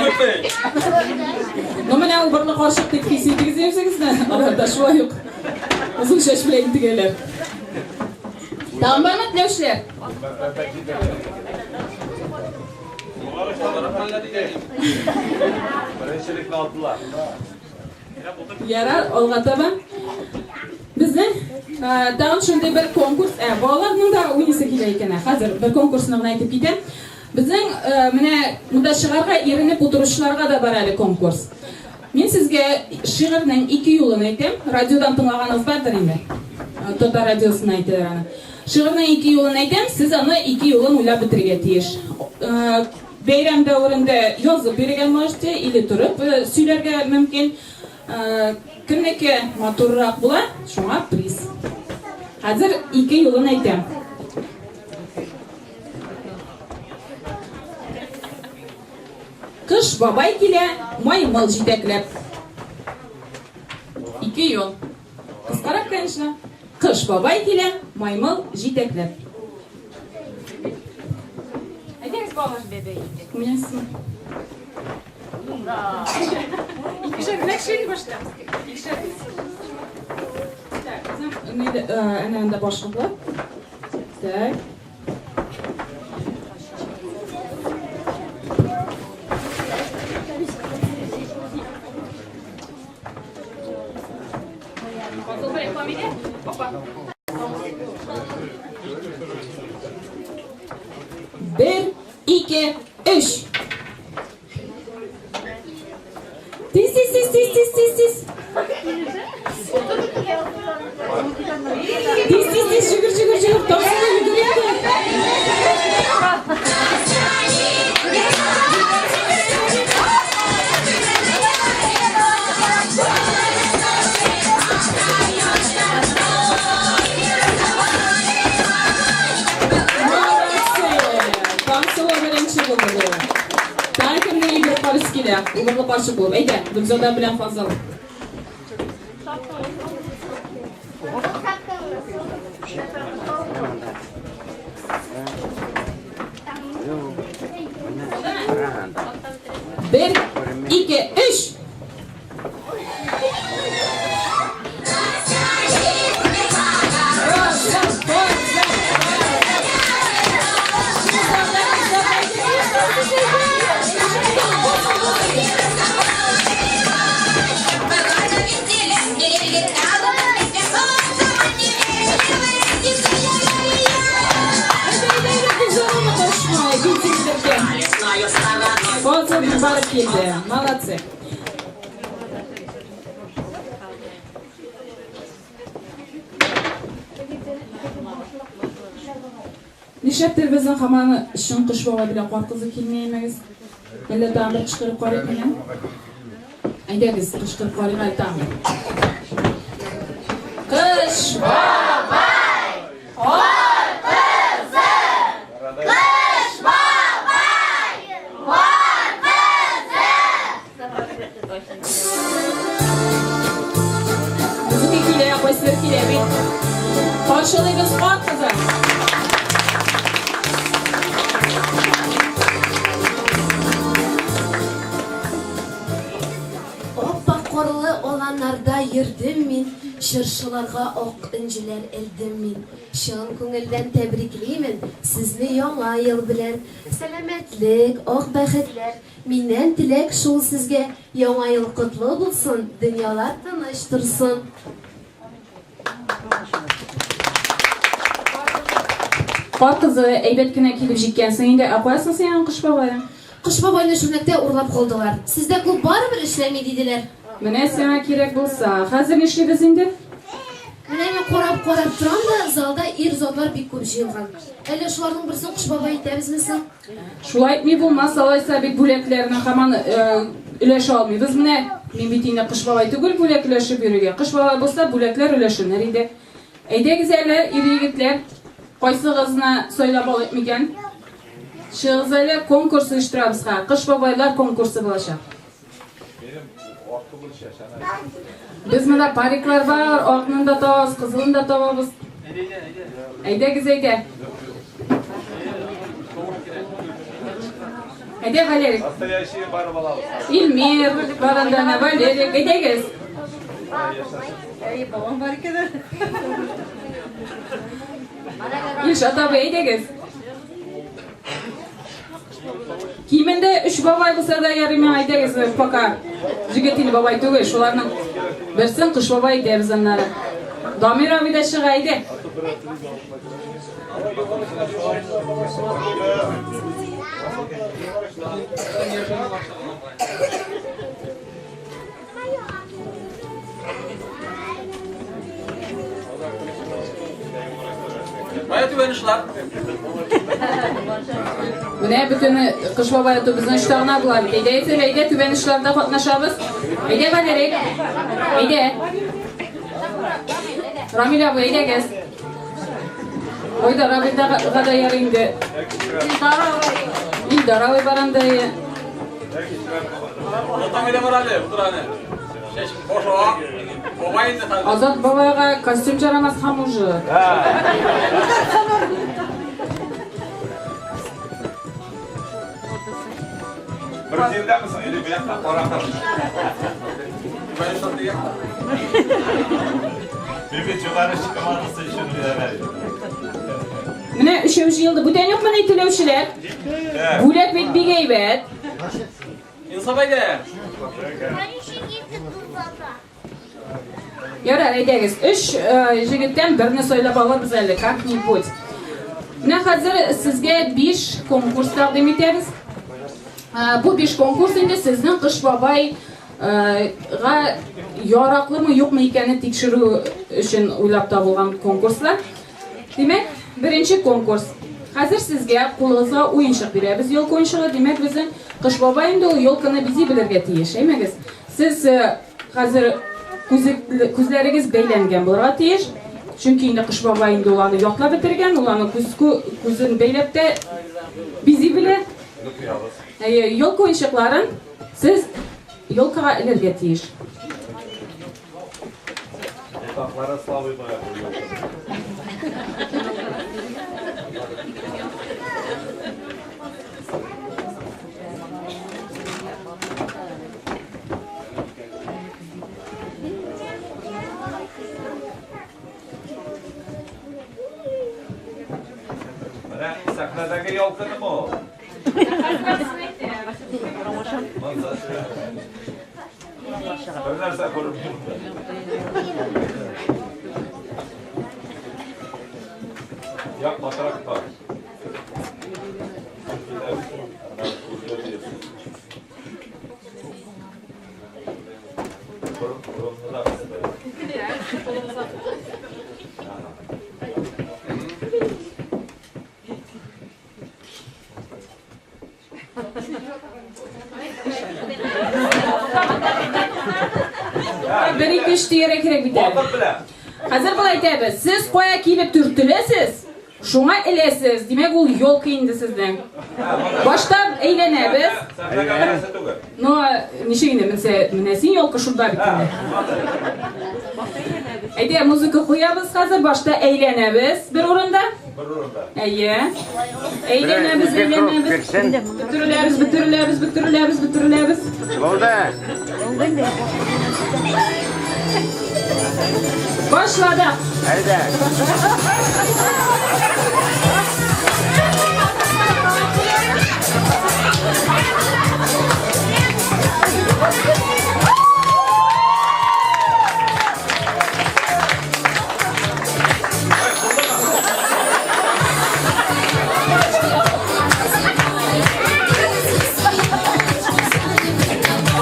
Ну менә убырлы карчык дип хис итегез үзегезне. Алар да шулай ук озын чәч белән интегәләр. Тагын бармы теләүчеләр? Беренчелекне алдылар. Ярар, алга таба. Безнең тагын шундый бер конкурс, ә, балаларның да уйныйсы килә икән. Ә, хәзер бер конкурсны гына әйтеп китәм. Безнең менә монда чыгарга иренеп утыручыларга да бар әле конкурс. Мин сезгә шигырьнең ике юлын әйтәм. Радиодан тыңлаганыгыз бардыр инде. Татар радиосында әйтәләр аны. Шигырьнең ике юлын әйтәм, сез аны ике юлын уйлап бетерергә тиеш. Бәйрәм дәверендә язып бирергә можете или торып сөйләргә мөмкин. Кемнеке матуррак була, шуңа приз. Хәзер ике юлын әйтәм. Кыш бабай килә, маймыл җитәкләп. Ике юл. Кыскарак, конечно. Кыш бабай килә, маймыл җитәкләп. Әйдәгез, балалар. Уйнайсызмы? Икешәр бүләк шөйли башта. Икешәр. Так, безнең әнә анда башлыклар. Так. ике, өч. Тиз, тиз, тиз, тиз, тиз, тиз, тиз. Тиз, тиз, тиз, җөгер, җөгер, җөгер. Тапсына йөгер инде. Молодцы! Таңсылу беренче булды бу. Тагын кемнең йөгереп карыйсы килә? Убырлы карчык булып. Әйдә, Гөлзада белән Фазыл. Бер, ике, өч! Фазыл барып килде. Молодцы. Нишләптер безнең һаман чын Кыш бабай белән Кар кызы килми әймәгез. Әллә тагын бер кычкырып карыйк микән? Әйдәгез, кычкырып карыйк әле тагын бер. Кыш бабай! Кар кызы! Кыш бабай! Кар кызы! Музыка килә, кайсыдыр килә бит. Каршылыйбыз Кар кызын. Ап-ак карлы аланнарда йөрдем мин, Чыршыларга ак энҗеләр элдем мин. Чын күңелдән тәбриклимен Сезне Яңа ел белән. Сәламәтлек, ак бәхетләр Миннән теләк шул сезгә, Яңа ел котлы булсын, Дөньялар тыныч торсын. Кар кызы, әйбәт кенә килеп җиткәнсең инде. Ә кая соң синең Кыш бабаең? Кыш бабайны шүрнәктә урлап калдылар. Сездә клуб барыбер эшләми, диделәр. Менә сиңа кирәк булса. Хәзер нишлибез инде? Менә мин карап-карап торам да, залда ир-затлар бик күп җыелган. Әллә шуларның берсен Кыш бабай итәбезме соң? Шулай итми булмас, алайса бит бүләкләрне һаман өләшә алмыйбыз менә. Мин бит инде Кыш бабай түгел бүләк өләшеп йөрергә. Кыш бабай булса, бүләкләр өләшенер иде. Әйдәгез әле, ир-егетләр, кайсыгызны сайлап алыйк микән? Чыгыгыз әле, конкурс оештырабыз хәзер. Кыш бабайлар конкурсы булачак. Без монда париклар бар, акны да табабыз, кызылын да табабыз. Әйдәгез, әйдә. Әйдә, Валерик. Настоящий барып алабыз. Илмир, бар анда, әнә, Валерик, әйдәгез. Әй, бабам бар икән. Илшат абый, әйдәгез. Кимендә өч бабай булса да ярый миңа, әйдәгез, пока. Җегет инде бабай түгел, шуларның берсен кыш бабай итәбез аннары. Дамир абый да чыга, әйдә. Кая түбән очлар? Менә бөтен Кыш бабай ату безнең очта гына була бит. Әйдә, әйтер, әйдә, түбән очларда катнашабыз. Әйдә, Валерик. Әйдә. Рамил абый, әйдәгез. Ой да, Рамил да ярый инде. Илдар абый бар анда. Азат бабайга костюм жарамас һәм уже. Бер җирдәме соң или бу якта кара Мин бит югары командасы өчен уйнаган. Менә өчәү җыелды. Бүтән юкмыни теләүчеләр? Бүләк бит бик әйбәт. Инсаф әйдә. Ярар, әйдәгез. Өч җегеттән берне сайлап алырбыз әле, как-нибудь. Менә хәзер сезгә 5 конкурс тәкъдим итәбез. Бу 5 конкурс инде сезнең Кыш бабай га яраклымы, юкмы икәнен тикшерү өчен уйлап табылган конкурслар. Димәк, беренче конкурс. Хәзер сезгә кулыгызга уенчык бирәбез, елка уенчыгы. Димәк, безнең Кыш бабай инде ул елканы бизи белергә тиеш, әймәгез. Сез хәзер күзләрегез бәйләнгән булырга тиеш. Чөнки инде Кыш бабай инде ул аны ятлап бетергән, ул аны күз күзен бәйләп тә бизи белә. Әйе, елка уенчыкларын сез елкага элергә тиеш. Ботаклары слабый бара бу елканың. Менә сәхнәдәге ялкынымы ул? Бер нәрсә күренми. Як батырак бар. Бер, ике, өч дияргә кирәк бит әле. Хәзер болай әйтәбез. Сез кая килеп төртеләсез, шуңа эләсез. Димәк, ул елка инде сезнең. Башта әйләнәбез. Ну, ничек инде менсә, менә син елка шунда бит инде. Әйдә, музыка куябыз хәзер, башта әйләнәбез бер урында. Бер урында. Әйе. Әйләнәбез, әйләнәбез. Бөтереләбез, бөтереләбез, бөтереләбез, бөтереләбез. Булды. Башладык. Әйдә.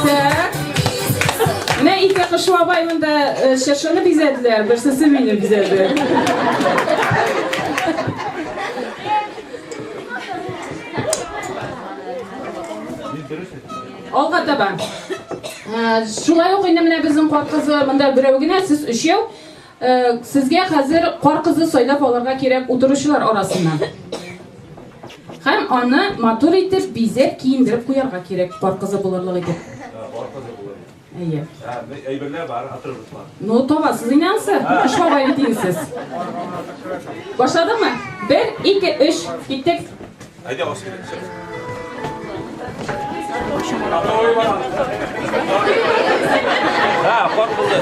Так. Менә ике кыш бабай монда э, чыршыны бизәделәр, берсесе мине бизәде. Алга таба. Э, Шулай ук инде менә безнең кар кызы монда берәү генә, сез өчәү. Э, сезгә хәзер кар кызы сайлап алырга кирәк утыручылар арасыннан. Һәм аны матур итеп бизәп киендереп куярга кирәк, кар кызы булырлык итеп. Кар кызы булыр. Әйе. Әйберләр бар, атрибутлар. Ну, табасыз инде ансы. Кыш бабай бит инде сез. Башладыңмы? Бер, ике, өч, киттек. Әйдә, ас килә. Ха, кар булды.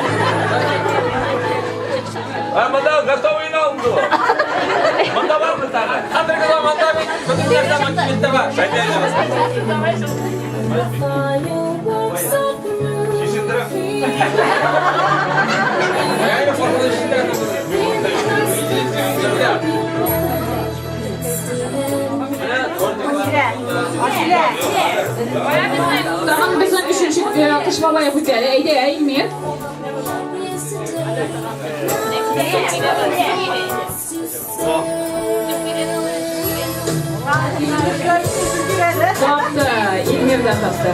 Ха, монда готовый алды. Монда бармы тагы? Хәзерге заманда бит бөтен нәрсә мөмкинлектә бар. Әйдә, әйдә. Чишендереп. Тагын безнең өченче кыш бабай үтә. Әйдә, Илмир. Тапты, Илмир дә тапты.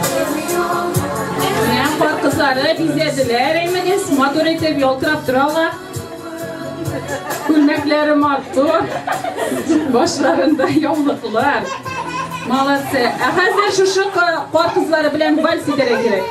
Менә пар кызлары бизәделәр, әймәгез, матур итеп ялтырап торалар. Күлмәкләре матур, башларында яулыклар. Молодцы. Ә хәзер шушы кар кызлары белән вальс итәргә кирәк.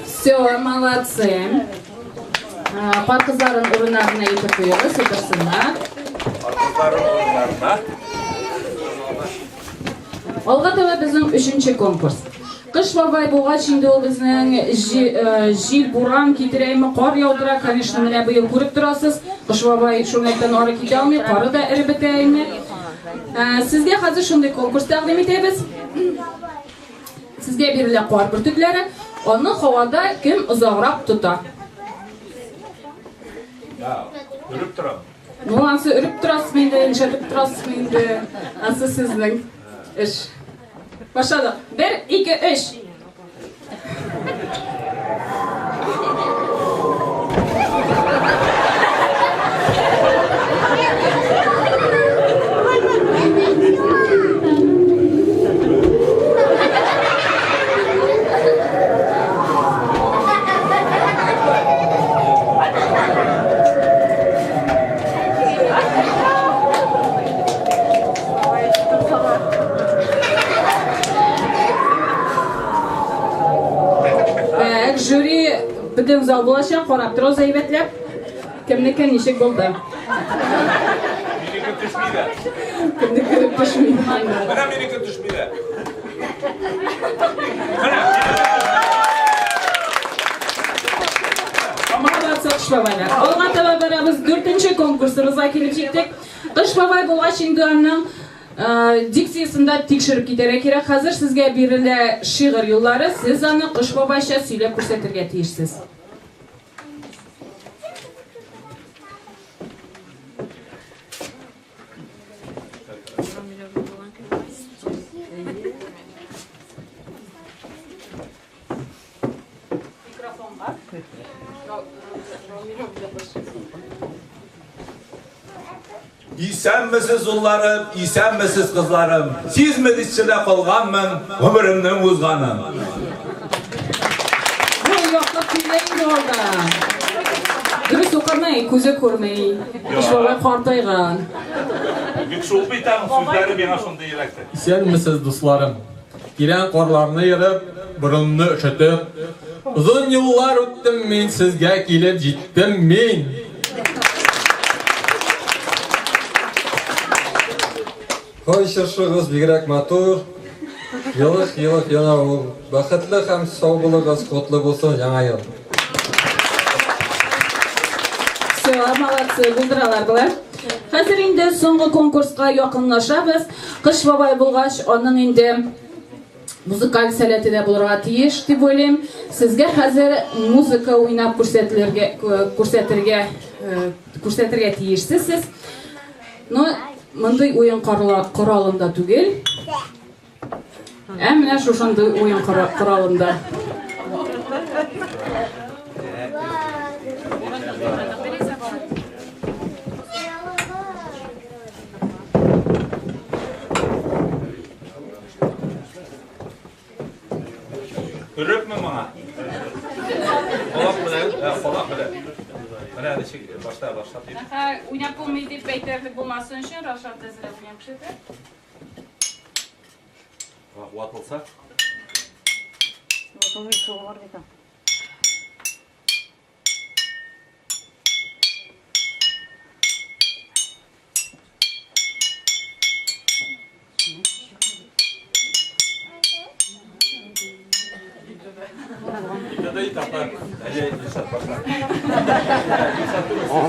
Все, молодцы. Кар кызларын урыннарына илтеп куегыз, утырсыннар. Кар кызлары урыннарына. Алга таба безнең өченче конкурс. Кыш бабай булгач инде ул безнең җил, буран китерәме, кар яудыра, конечно, менә быел күреп торасыз. Кыш бабай шүрнәктән ары китә алмый, кары да эреп бетә инде. Сезгә хәзер шундый конкурс тәкъдим итәбез. Сезгә бирелә кар бөртекләре, аны һавада кем озаграк тота? Өреп торам. Ну, ансы өреп торасызмы инде, нишләтеп торасызмы инде? Ансы сезнең эш. Башладык. Бер, ике, өч. Так, жюри бөтен зал булачак, карап торыгыз әйбәтләп. Кемнеке ничек булды? Минеке төшми дә. Кемнеке төшми. Менә минеке төшми дә. Молодцы, Кыш бабайлар. Алга таба барабыз. Дүртенче конкурсыбызга килеп җиттек. Кыш бабай булгач инде аның дикциясен дә тикшереп китәргә кирәк. Хәзер сезгә бирелә шигырь юллары, сез аны Кыш бабайча сөйләп күрсәтергә тиешсез. Исәнмесез, улларым, исәнмесез, кызларым. Сизмедичә дә калганмын гомеремнең узганын. Бу яклап килә инде ул да. Дөрес укымый, күзе күрми. Кыш бабай картайган. Бик шул бит аның сүзләре миңа шундый эләкте. Исәнмесез, дусларым. Тирән карларны ерып, борынны өшетеп, озын юллар үттем мин, сезгә килеп җиттем мин. Һай, чыршыгыз бигрәк матур, елык-елык яна ул. Бәхетле һәм сау булыгыз, котлы булсын Яңа ел! Все, молодцы, булдыралар болар. Хәзер инде соңгы конкурска якынлашабыз. Кыш бабай булгач, аның инде музыкаль сәләте дә булырга тиеш дип уйлыйм. Сезгә хәзер музыка уйнап күрсәтелергә күрсәтергә күрсәтергә тиешсез сез. Но мондый уен коралында түгел. Ә менә шушындый уен коралында. Өрепме моңа? Колак белән, колак белән. Менә ничек башта башлап. Уйнап булмый дип әйтерлек булмасын өчен Рашат әзрәк уйнап күрсәтә. Ватылса? Ватылмый, суы бар бит.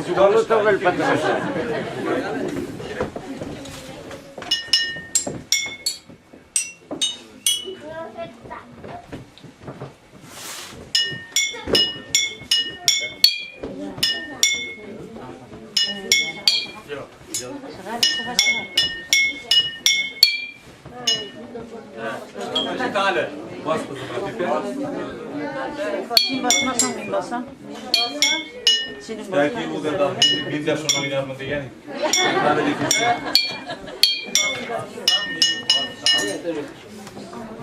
Түгел, потому что. Син басмасаң, мин басам. Синең Бәлки ул да мин дә шуны уйнармын дигән.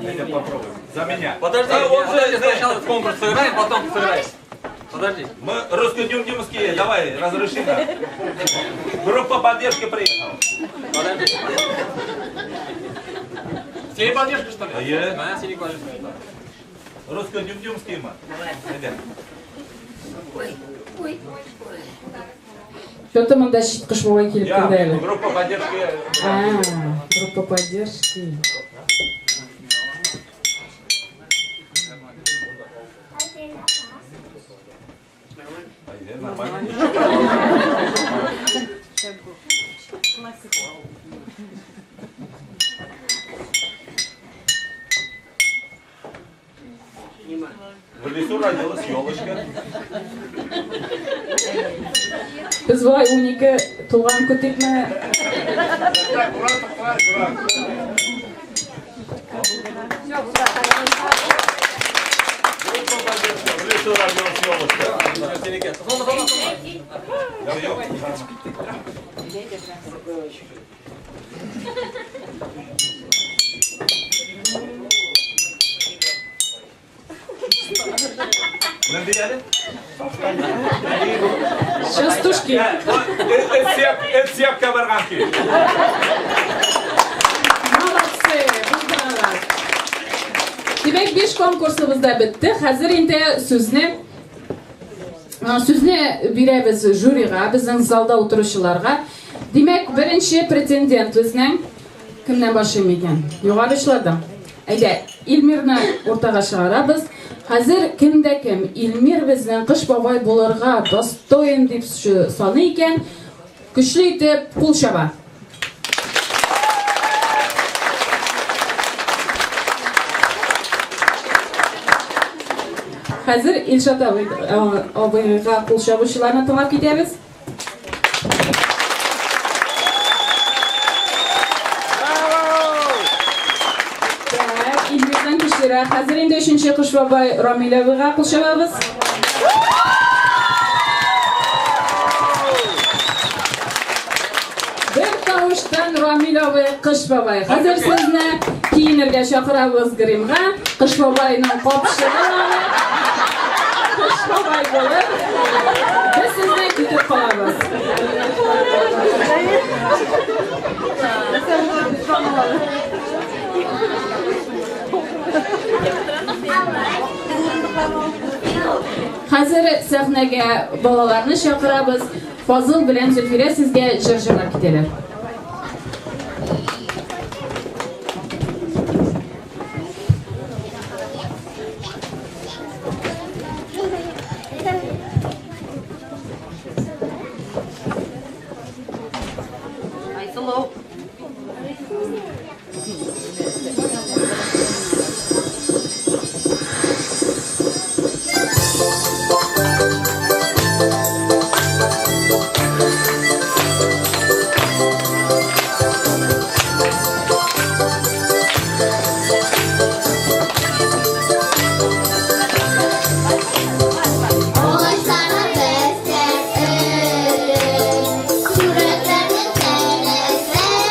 Пойдем попробуем. За меня. Подожди, А, он же, сначала конкурс сыграем, потом сыграешь. Подожди. Мы русско-дюмдюмские, давай, разреши нам. Группа поддержки приехала. Подожди. Синий поддержка, что ли? А я? А, синий поддержка. Русско-дюмдюмские мы. Давай. Что-то монда чит кыш бабай килеп керде әле. Группа поддержки. А, группа поддержки. В лесу родилась елочка. Без болай 12 тулган көтикме? В лесу родилась елочка. Частушки. Это кабарганки. Молодцы, булдыралар. Димәк, биш конкурсыбыз да бетте. Хәзер инде сүзне сүзне бирәбез жюрига, безнең залда утыручыларга. Димәк, беренче претендент безнең кемнән башлыйм икән? Югары очлардан. Әйдә, Илмирны уртага чыгарабыз. Хәзер кем дә кем Илмир безнең Кыш бабай булырга достоин дип саный икән, көчле итеп кул чаба. Хәзер Илшат абый, абыйга кул чабучыларны тыңлап китәбез. Так, Илмирдән көчлерәк. Хәзер инде өченче Кыш бабай Рамил абыйга кул чабабыз. Бер тавыштан Рамил абый Кыш бабай. Хәзер сезне киенергә чакырабыз гримга. Кыш бабайның капчыгын алып, Кыш бабай булып, без сезне көтеп калабыз. Хәзер сәхнәгә балаларны чакырабыз. Фазыл белән Зөлфирә сезгә җыр җырлап китәләр. Айсылу. Агачларны бәстәк өреп, сурәтләрне тәрәзәдә.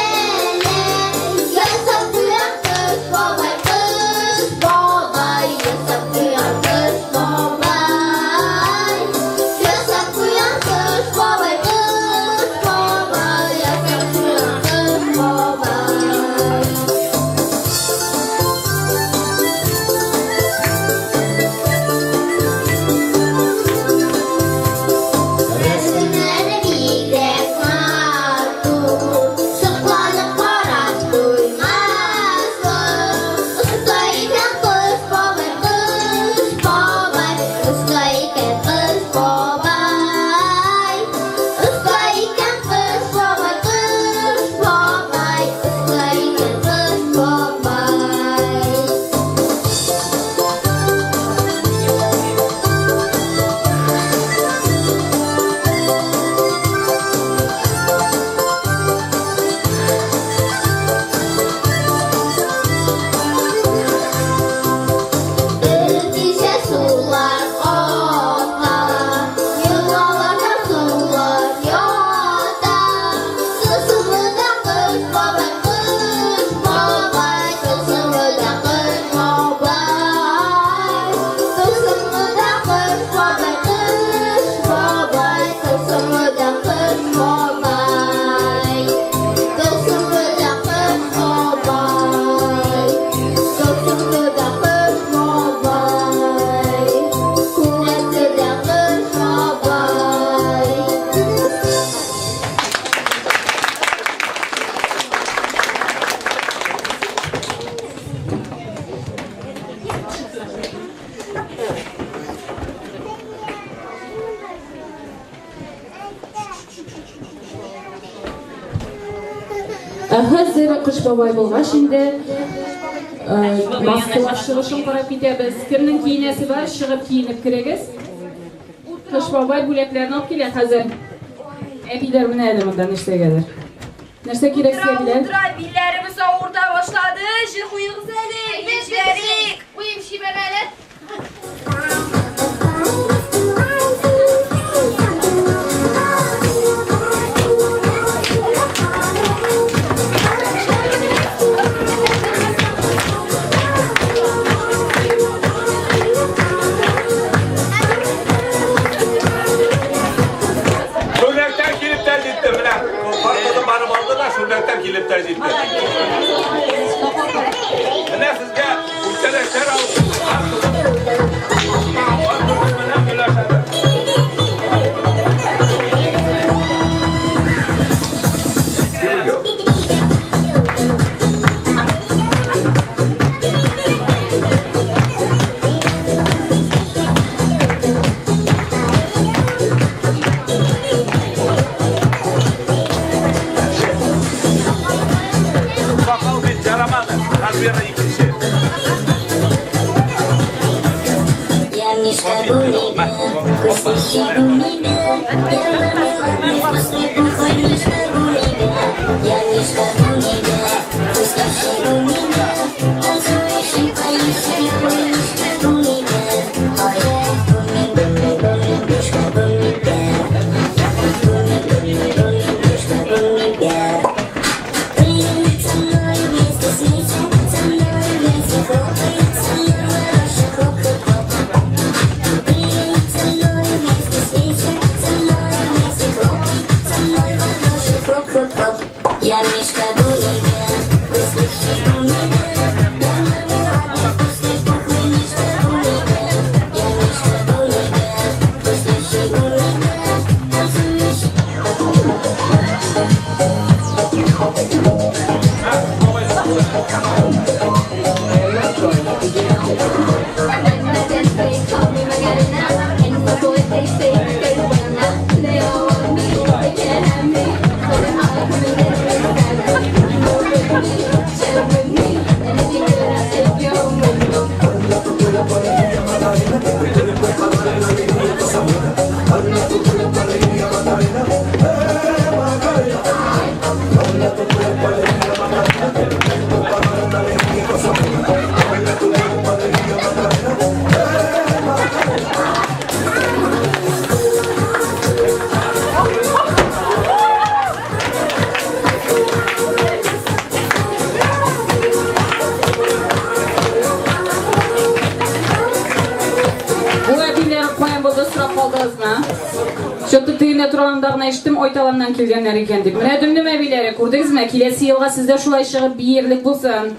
Ә хәзер Кыш бабай булгач инде маскалар чыгышын карап китәбез. Кемнең киенәсе бар, чыгып киенеп керегез. Кыш бабай бүләкләрне алып килә хәзер. Әбиләр менә әле монда нәрсәгәдер. Нәрсә кирәк сезгә, әбиләр? Утыра, билләребез авырта башлады. Җыр куегыз әле, биеп җибәрик. Куеп җибәр әле. Шүрлектән килеп тә җитте. Менә карпызын барып алды да шүрлектән килеп тә җитте. Менә сезгә күчтәнәчләр алып карпызын менә өләшәбез. Сакал бит ярамады. Размеры икенче. Я Мишка Гумибер, вкуснящий Гумибер. Я мармеладный вкусный пухлый Мишка Гумибер. Я Мишка Гумибер, вкуснящий Гумибер. Танцующий, поющий, мой Мишка Гумибер. Ой, гуми, гуми, гуми, Мишка Гумибер. Гуми, гуми, гуми, Мишка Гумибер. Прыгай со мной вместе, смейся со мной вместе, хлопай со мной в ладоши, хлоп-хлоп-хлоп. Прыгай со мной вместе, смейся со мной вместе, хлопай со мной в ладоши, хлоп-хлоп-хлоп. Я Мишка Гумибер, вкуснящий Гумибер. Я мармеладный вкусный пухлый Мишка Гумибер. Я Мишка Гумибер, вкуснящий Гумибер. Танцующий. Бу әбиләр каян булды сорап калдыгызмы? Чё-то тегендә торганда гына ишеттем, Айталаннан килгәннәр икән дип. Менә Дөмдөм әбиләре, күрдегезме? Киләсе елга сездә шулай чыгып биерлек булсын.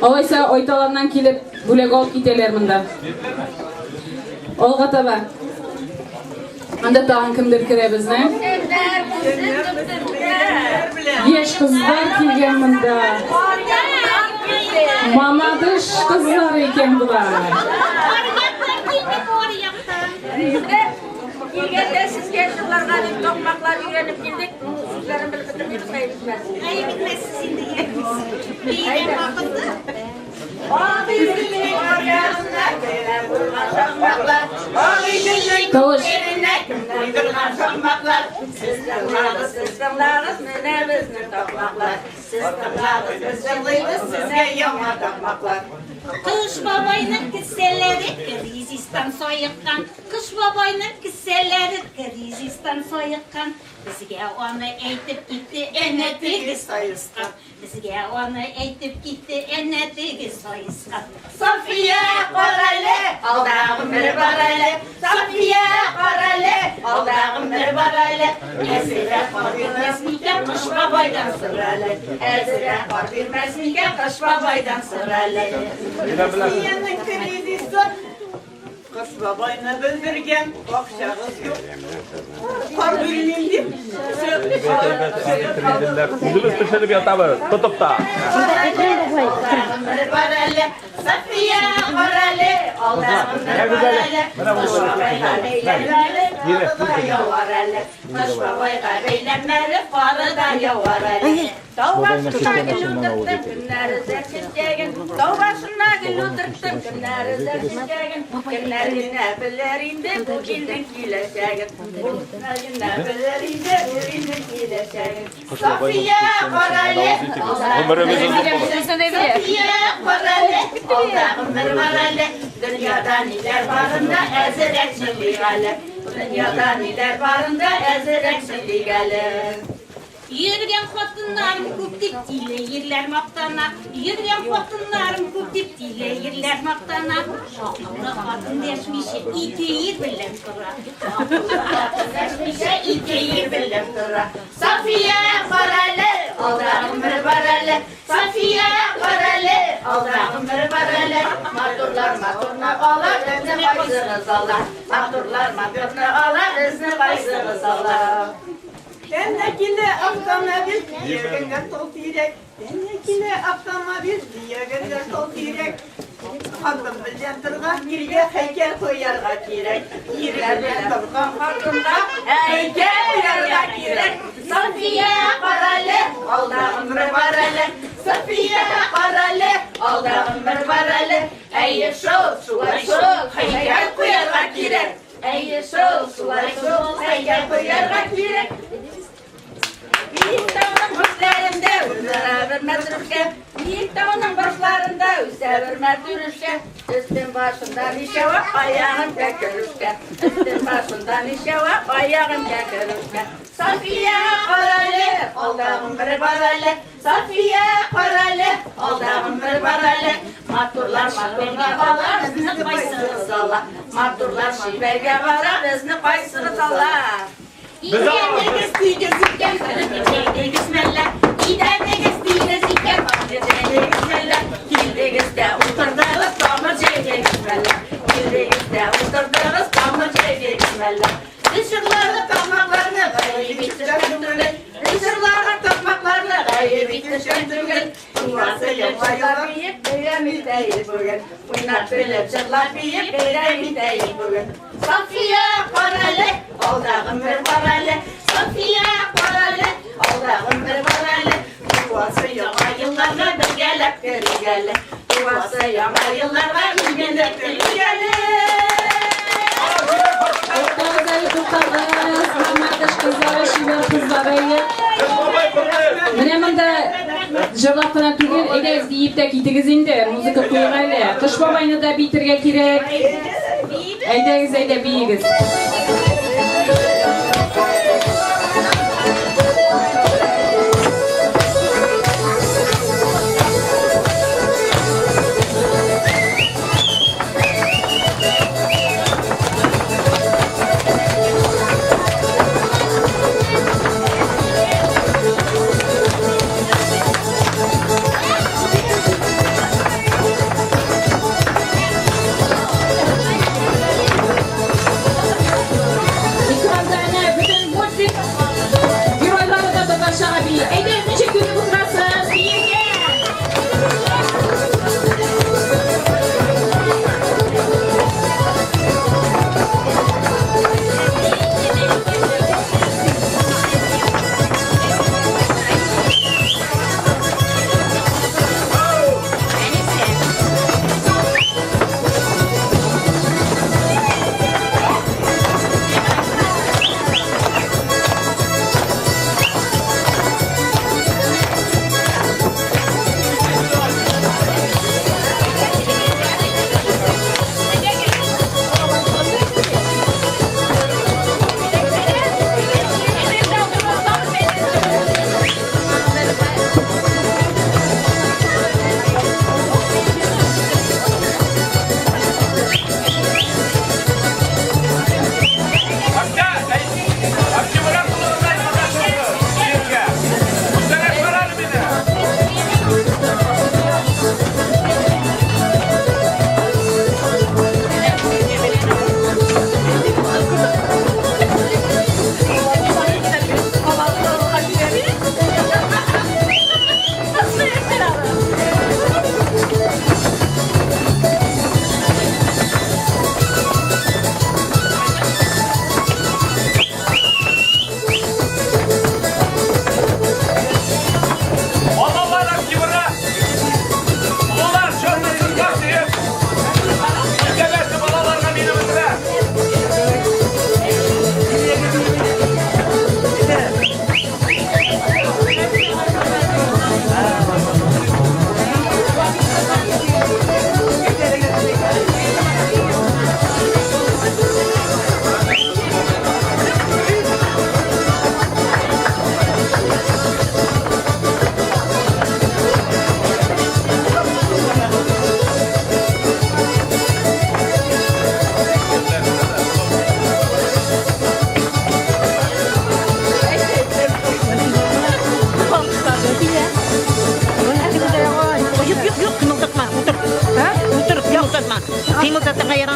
Алайса Айталаннан килеп бүләк алып китәләр монда. Алга таба. Анда тагын кемдер керә безнең? Яшь кызлар килгән монда. Мамадыш кызлары икән болар. Килгәндә сезгә җырларга дип такмаклар өйрәнеп килдек. Ну, сүзләрен белеп бетермибез, гаеп итмәс. Гаеп итмәссез инде, Бәйрәм вакыты. Агыйделнең аръягында кемнәр куйган шакмаклар? Агыйделнең Тавыш. күперенә кемнәр куйган шакмаклар? Сез тыңлагыз, сез тыңлагыз, менә безнең такмаклар. Сез тыңлагыз, без җырлыйбыз сезгә яңа такмаклар. Кыш бабайның кесәләре кризистан саеккан. Кыш бабайның кесәләре кризистан саеккан. Безгә аны әйтеп китте әнә теге саескан. Безгә аны әйтеп китте әнә теге саескан. София, карале, алдагы бер бар әле. София, карале, алдагы бер бар әле. Әзрәк кар бирмәс микән Кыш бабайдан сорале. Әзрәк кар бирмәс микән Кыш бабайдан сорале. Россиянең кризисы Кыш бабайны белдергән, акчагыз юк. Кар бирмим дип. Үзебез пешереп ятабыз, тотып та. Бер бар әле. Сафия, кара әле, алда гомер бар әле. Кыш бабайга бәйләнмә әле, кары да явар әле. Кыш бабайга бәйләнмә әле, кары да явар әле. Тау башына гөл утырттым, кемнәр өзәр чәчәген. Тау башына гөл утырттым, кемнәр өзәр чәчәген. Кемнәр генә белер инде бу илнең киләчәген. Кемнәр генә белер инде бу илнең киләчәген. София, кара әле, София, кара әле, алда гомер бар әле. Дөньяда ниләр барын да әзерәк сөйлик әле. Дөньяда ниләр барын да әзерәк сөйлик әле. Йөргән хатыннарым күп дип тиле ирләр мактана. Йөргән хатыннарым күп дип тиле ирләр мактана. Акыллы хатын дәшмичә ике ир белән тора. Акыллы хатын дәшмичә ике ир белән тора. Сафия, кара әле, алда гомер бар әле. Сафия, кара әле, алда гомер бар әле. Матурлар матурны ала, безне кайсыгыз ала? Матурлар матурны ала, безне кайсыгыз ала? Әллә килә автомобиль, төягәнгә тал тирәк. Әллә килә автомобиль, төягәнгә тал тирәк. Хатын белән торган иргә һәйкәл куярга кирәк. Ирләр белән торган хатынга һәйкәл куярга кирәк. София, кара әле, алда гомер бар әле. София, кара әле, алда гомер бар әле. Әйе шул, шулай шул, һәйкәл куярга кирәк. Әйе шул, шулай шул, һәйкәл куярга кирәк. Биектауның башларында үсә бер мәтрүшкә. Биектауның башларында үсә бер мәтрүшкә. Өстем башында ничәвә, аягым кәкерүшкә. Өстем башында ничәвә, аягым кәкерүшкә. София, кара әле, алда гомер бар әле. София, кара әле, алда гомер бар әле. Матурлар матурга ала, безне кайсыгыз ала? Матурлар чибәргә бара, безне кайсыгыз ала? Идәнегез тигез икән, җәйдегез мәллә? Идәнегез тигез икән, җәйдегез мәллә? Килдегез дә утырдыгыз, тамыр җәйдегез мәллә? Килдегез дә утырдыгыз, тамыр җәйдегез мәллә? Без җырлаган такмакларны гаеп итешкән түгел. Без җырлаган такмакларны гаеп итешкән түгел. Туасы яңа елга биеп, бәйрәм итәек бүген. Уйнап көлеп, җырлап биеп, бәйрәм итәек бүген. София, кара әле, алда гомер бар әле. София, кара әле, алда гомер бар әле. Туасы яңа елларга бергәләп керик әле. Туасы яңа елларга бергәләп керик әле. Туктагыз әле, туктагыз. Мамадыш кызлары, чибәр кызлары әйе. Менә монда җырлап кына түгел, әйдәгез биеп тә китегез инде. Музыка куйыйк әле. Кыш бабайны да биетергә кирәк. Әйдәгез, әйдә, биегез.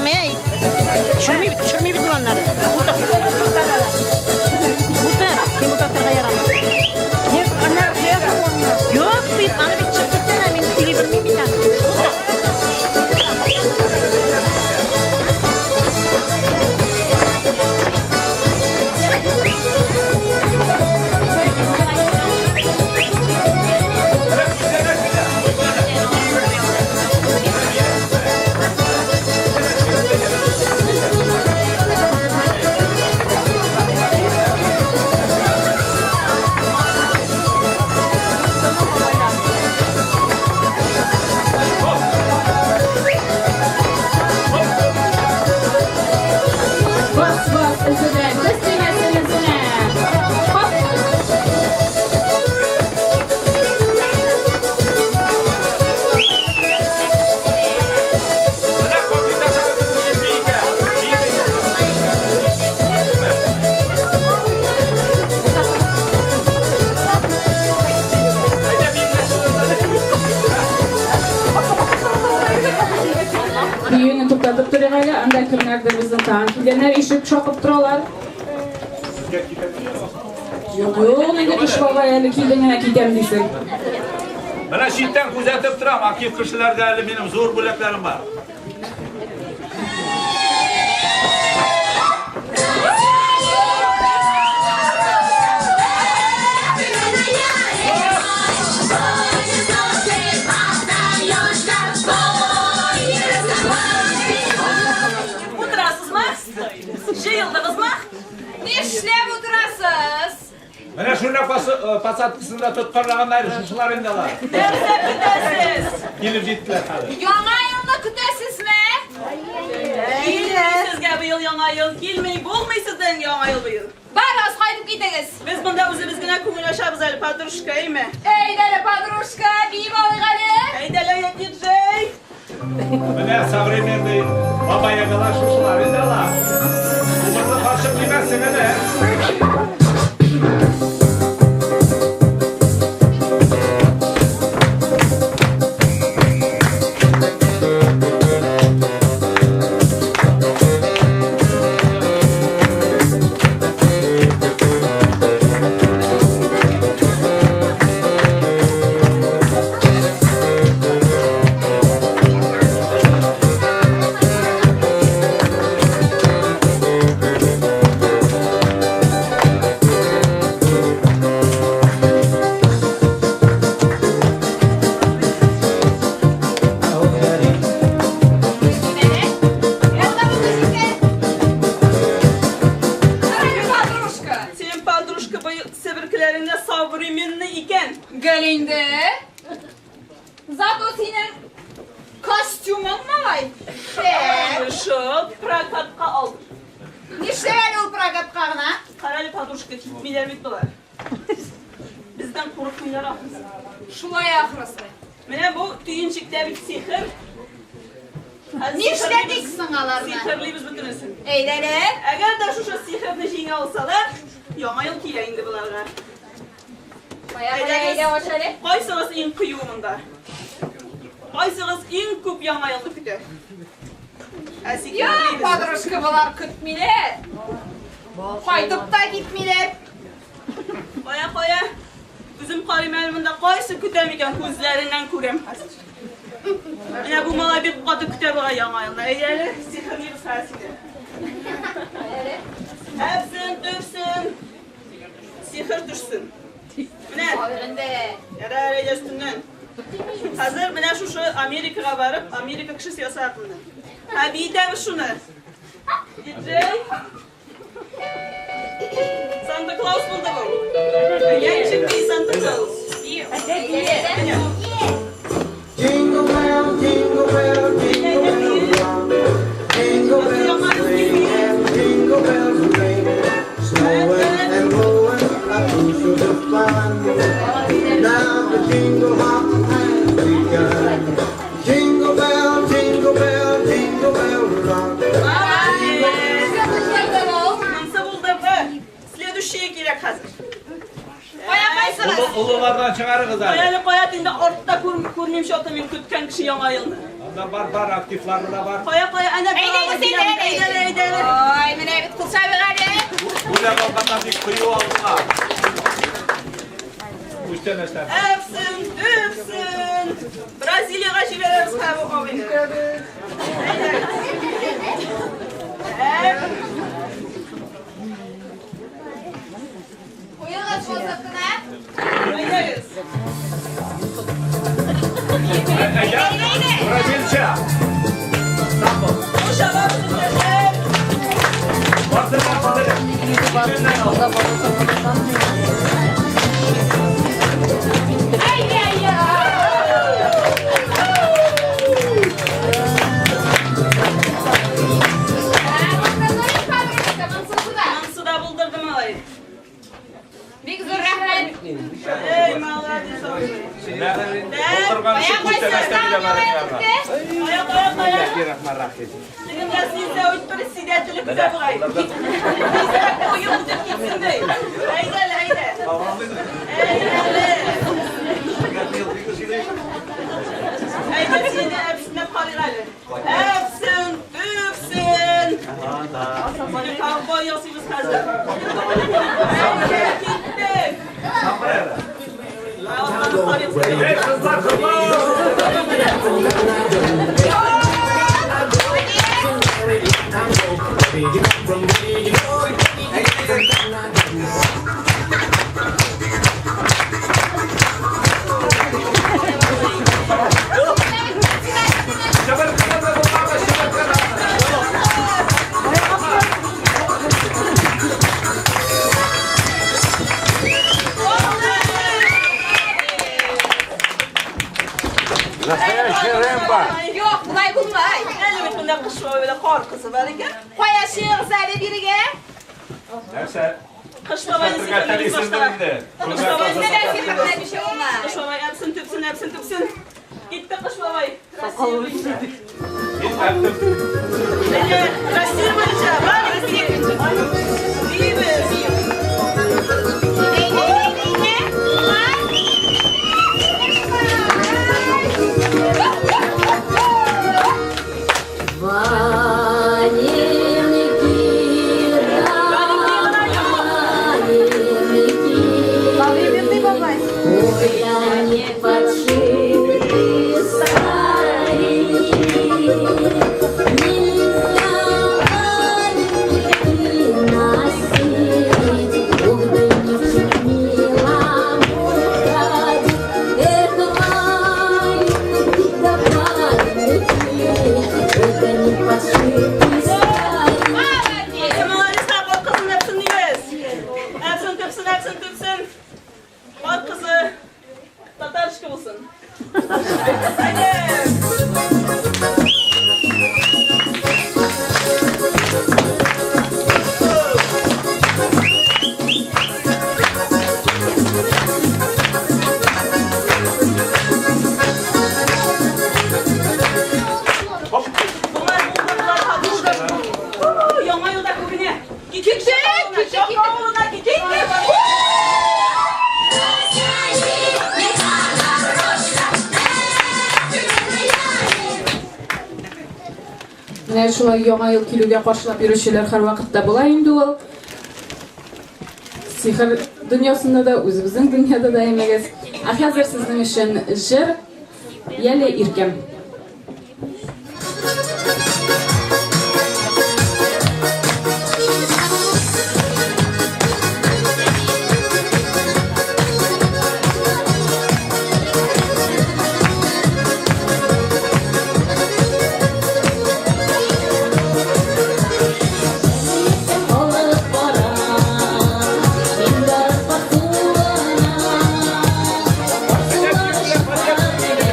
Ярамый. Төшерми бит, төшерми бит аннары. Утыр. Утыр. Син утыртырга ярамый. Юк, аннары Юк, бит, аны бит чыгып киткән, мин сөйли белмим бит аны. Утыр. Бас, бас, эзенә, күз тимәсен эзенә. Хоп! Биюне туктатып торыйк әле, анда кемнәрдер безнең тагын килгәннәр, ишек шакып торалар. Юк, юк, инде Кыш бабай әле килдең генә китәм дисең. Менә читтән күзәтеп торам, актив кешеләргә әле минем зур бүләкләрем бар. Утырасызмы? Җыелдыгызмы? Нишләп утырасыз? Менә шуны посадкасында тоткарлаганнар шушылар инде алар. Нәрсә көтәсез? Килеп җиттеләр хәзер. Яңа елны көтәсезме? Килми сезгә быел яңа ел, килми, булмый сезнең яңа ел быел. Барыгыз, кайтып китегез. Без монда үзебез генә күңел ачабыз әле, подружка, әйме? Әйдә әле, подружка, биеп алыйк әле. Әйдә әле, диджей. Менә современный баба ягалар шушылар инде алар. Убырлы карчык димәссең әле. Подружка. Синең подружка быел себеркеләреңдә современный икән. Гел инде. Зато синең костюмың малай. Шәп. Шып, прокатка ал. Нишләп әле ул прокатка гына? Карале, подружка, китмиләр бит болар. Бездән курыкмыйлар ахрысы. Шулай ахрысы. Менә бу төенчектә бит сихер. Хәзер Нишләтик сихерлибез. соң аларны? Сихерлибез бөтенесен. Әйдә әле. Әгәр дә шушы сихерне җиңә алсалар, яңа ел килә инде боларга. Кая, әйдә, ач әле. Кайсыгыз иң кыю монда? Кайсыгыз иң күп яңа елны көтә? Ә Юк, сихерлибез. подружка, болар көтмиләр. Кайтып та китмиләр. Кая, кая? Үзем карыйм әле монда кайсы көтә микән, күзләреннән күрәм хәзер. Менә бу малай бик каты көтә бугай яңа елны. Әйдә әле, сихерлибез хәзер сине. Әпсен, төшсен. Сихер төшсен. Менә. Ярар, әйдә өстеннән. Хәзер менә шушы Америкага барып, Америка кешесе ясак моны. Ә биетәбез шуны. Диджей. Санта Клаус булды бу. Я ничек бии Санта Клаус? Менә. Jingle bell, jingle bell, jingle bell rock. Jingle bells ring and jingle bells ring. Snowing and blowing up bushels of fun. Now the jingle hop has begun. Jingle bell, jingle bell, jingle bell rock. Монысы булдырды. Следующее кирәк хәзер. Кая кайсыгыз? Олылардан чыгарыгыз Кая әле. әле, кая инде артта күрмим чаты мин көткән кеше яңа елны. да бар, бар активлары да бар. Кая, кая, әнә Әйдәгез, әйдә, әйдә, әйдә. Ой, менә бит кул чабыйк әле. Бүләк алганнар бик кыю алдылар. Күчтәнәчләр. Әпсен, төпсен. Бразилиягә җибәрәбез хәзер бу абыйны. Әйдә. Куегыз басып кына. Әйдәгез. Әйдә, бразилча. Самбо. Кул чабабыз, иптәшләр. Батырга, батырга. Ишеннән ал. Монысы да булдырды малай. Бик зур рәхмәт. Эй, молодец, абый. Булдырган өчен күчтәнәчләр бирә барыңнарга. Кая, кая, кая. Бисмиллахир-рахманир-рахим. Тегендә син дә үт председателе көтә бугай. Тизрәк куеп үтеп китсен ди. Әйдә әле, әйдә. Әйдә әле. Әйдә сине әпсенләп карыйк әле. Әпсен, төпсен. Сине ковбой ясыйбыз хәзер. Әйдә, киттек. Эй, кызлар, кызлар! Настоящий Рэмбо! Юк, болай булмай. Әле бит монда кыш бабай белән кар кызы бар икән. Кая чыгыгыз әле бирегә? Нәрсә? Кыш бабайны Күрсәтергә сихерлибез телисездер башта. инде. Кыш бабайны Менә сихерләп Кыш бабай әпсен төпсен, әпсен төпсен. Китте кыш бабай. Россия буенча. Мин әптем. Әйдә, Россия буенча. Бар, Россия буенча. Бибез. Современный бабай. Ой, они подшиты старики, нельзя валенки носить, Ух, да не в милому ходить. Эх, валенки, да валенки, ой, да не подшиты старики. Молодец, кар кызын әпсен дибез. Әпсен төпсен, әпсен төпсен. Кар кызы татарча булсын. Әйдә. Болар булдырдылар, табылды. Яңа елда күренә. Киттек, киттек, Чакы авылына киттек. Менә шулай яңа ел килүгә каршылап йөрүчеләр һәрвакытта була инде ул. Сихер дөньясында да, үзебезнең дөньяда да әймәгез. Ә хәзер сезнең өчен җыр Яле Иркәм. Алып барам, мин барып басуына, басулар шифа бирә.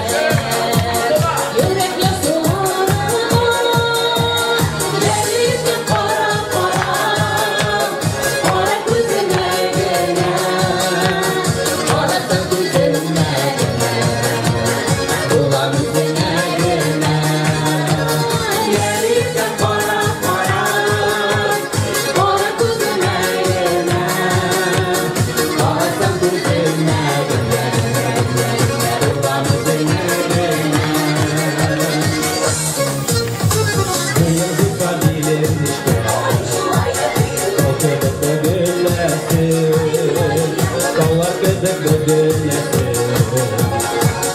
бөгеләсең,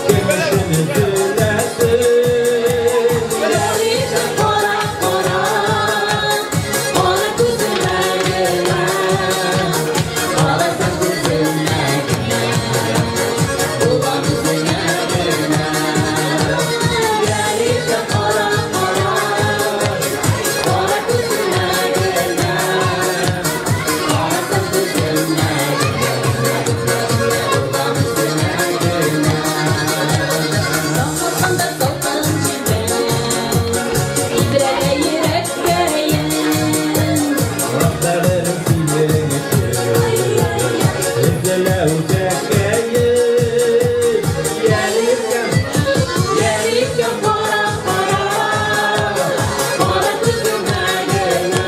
Кем өчен өзеләсең? Ярикәм кара, кара, кара күземә генә, Карасаң күземә генә, булам үзеңә генә. Ярикәм кара, кара, кара күземә генә, Карасаң күземә генә, булам үзеңә генә. Коркканда салкын җилдән, Тибрәлә йөрәккәем. Бәгырем синең өчен Өзелә үзәккәем. Ярикәм, Ярикәм кара, кара, кара күземә генә,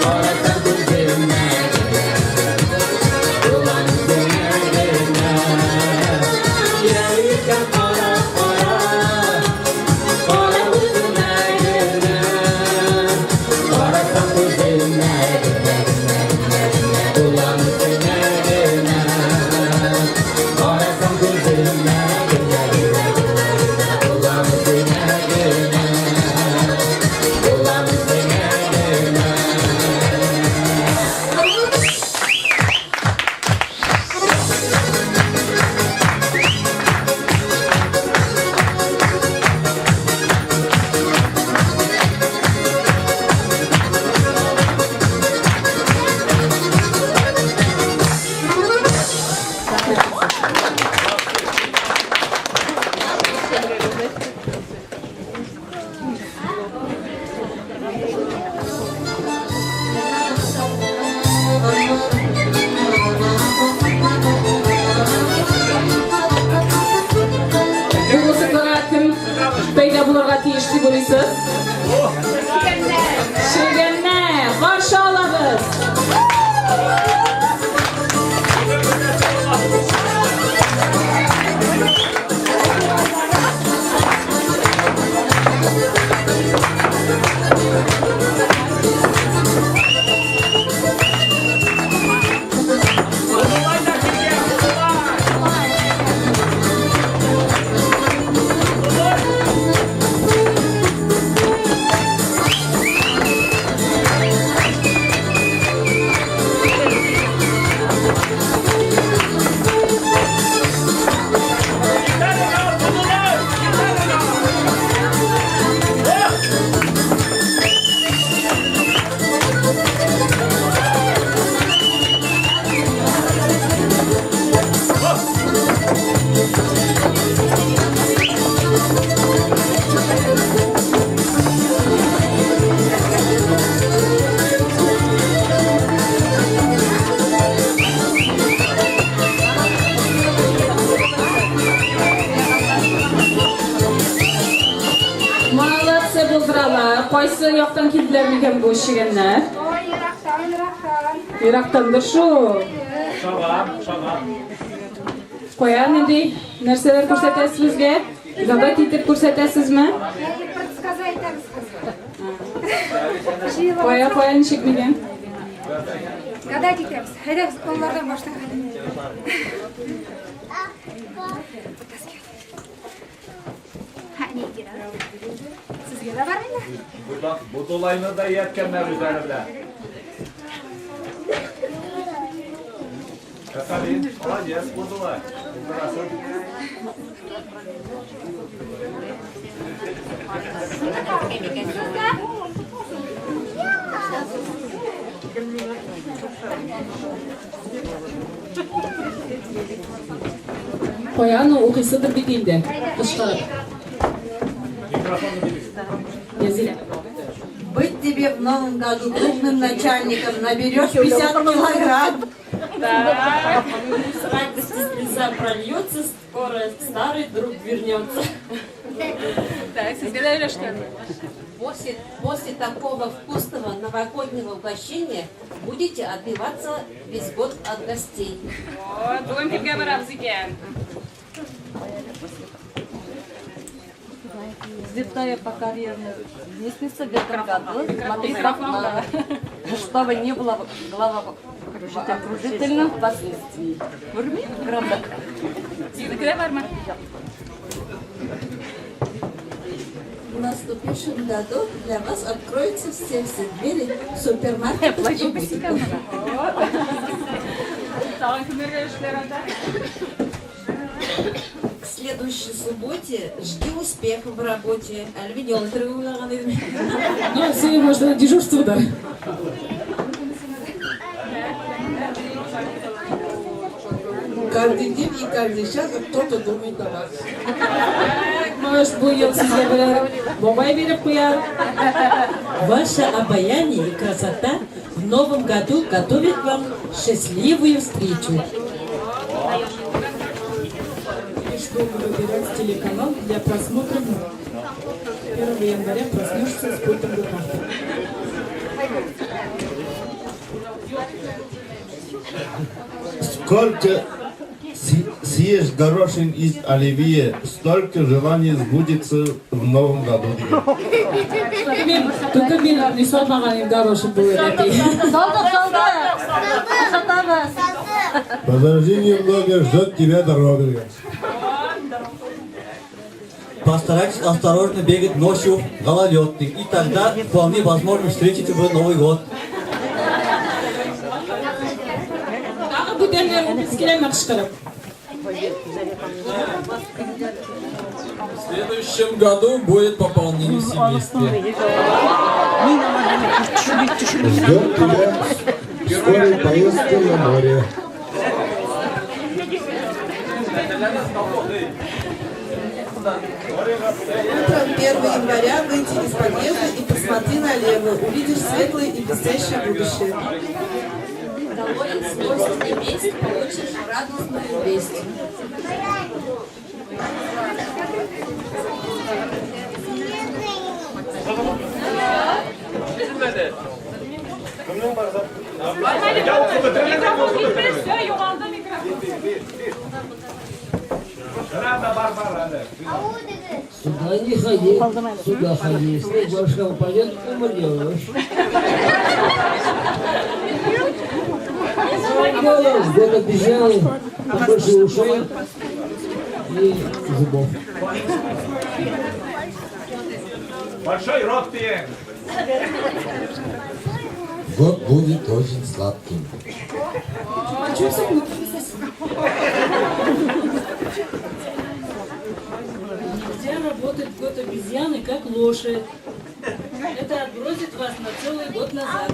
Карасаң күземә генә, булам үзеңә генә. Ярикәм кара, кара, кара күземә генә, Карасаң күземә генә, булам үзеңә генә. Карасаң күземә генә, булам үзеңә генә. Булам үзеңә генә. Бу музыкага кем пәйда булырга тиеш дип уйлыйсыз? Чегәннәр! Каршы алабыз! Молодцы, булдыралар. Кайсы яктан килделәр микән бу чегәннәр? Ой, ерактан, ерактан. Ерактандыр шул. Шагам, шагам. Кая нинди нәрсәләр күрсәтәсез безгә? Гадать итеп күрсәтәсезме? Предсказать итәбез хәзер. Кая, кая ничек микән? Гадать итәбез. Әйдәгез, олылардан башлыйк әле. Һа, ни кирәк? Сезгә дә бар инде. Будулайны да иярткәннәр үзләре белән. Афәрин, молодец, Будулай. Булдырасың. Сезгә? Кая аны укыйсыдыр бит инде. Кычкырып. Микрофонны бирегез. Язилә. Быть тебе в новом году крупным начальником, наберешь 50 килограмм. Так. С радости слеза прольется, скоро старый друг вернется. Так, сезгә дә өләшкәнме? После такого вкусного новогоднего угощения будете отбиваться весь год от гостей. Вот, бүген кемгә барабыз икән? Взлетая по карьерной лестнице в этом году, смотри в окно, чтобы не было головокружения. Окружительных последствий. Күрми? Правда. Сезнеке дә бармы? В наступившем году для вас откроются все двери супермаркетов и бутиков. Тагын кемнәргә эшләр анда? К следующей субботе жди успеха в работе. Әле мин ял итәргә уйлаган идем. Ну, сегодня, может, дежурство да. Каждый день и каждый час кто-то думает о вас. Может, бу ел сезгә берәр бабай биреп куяр. Ваше обаяние и красота в новом году готовят вам счастливую встречу. Чтобы выбирать телеканал для просмотра 1 января проснешься с пультом в руках. Сколько съешь горошин из оливье, столько желаний сбудется в новом году. Только мин не салмаган горошин бу әти. Салдык, салдык. Сатабыз. Подожди немного, ждет тебя дорога. Постарайтесь осторожно бегать ночью гололедный, и тогда вполне возможно встретите вы Новый год. Тагы бүтәннәр үпес киләме кычкырып? В следующем году будет пополнение в семействе. Ждет тебя скорая поездка на море. Утром 1 января выйди из подъезда и посмотри налево. Увидишь светлое и блестящее будущее. Долой злость и месть, получишь радостную весть. Микрофон китте, все, югалды микрофон. Сюда не ходи, сюда ходи. Если башка упадет, умрешь. Голос, год обезьяны, побольше ушей и зубов. Большой рот ты. Год будет очень сладким. А чё все Нельзя работать в год обезьяны, как лошадь. Это отбросит вас на целый год назад.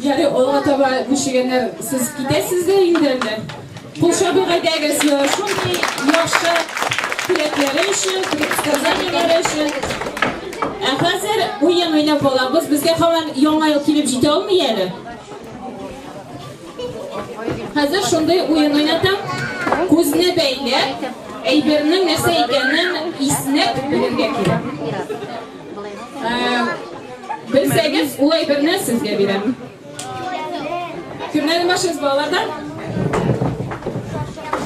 Ярый, алга таба күчегәннәр, сез китәсез дә инде әллә? Кул чабыйк әйдәгез, шундый яхшы теләкләре өчен, предсказаниеләре өчен. Ә хәзер уен уйнап алабыз. Безгә һаман яңа ел килеп җитә алмый әле. Хәзер шундый уен уйнатам. Күзне бәйләп, әйбернең нәрсә икәнен иснәп белергә кирәк. Белсәгез, ул әйберне сезгә бирәм. Кемнәрдән башлыйбыз, балалардан?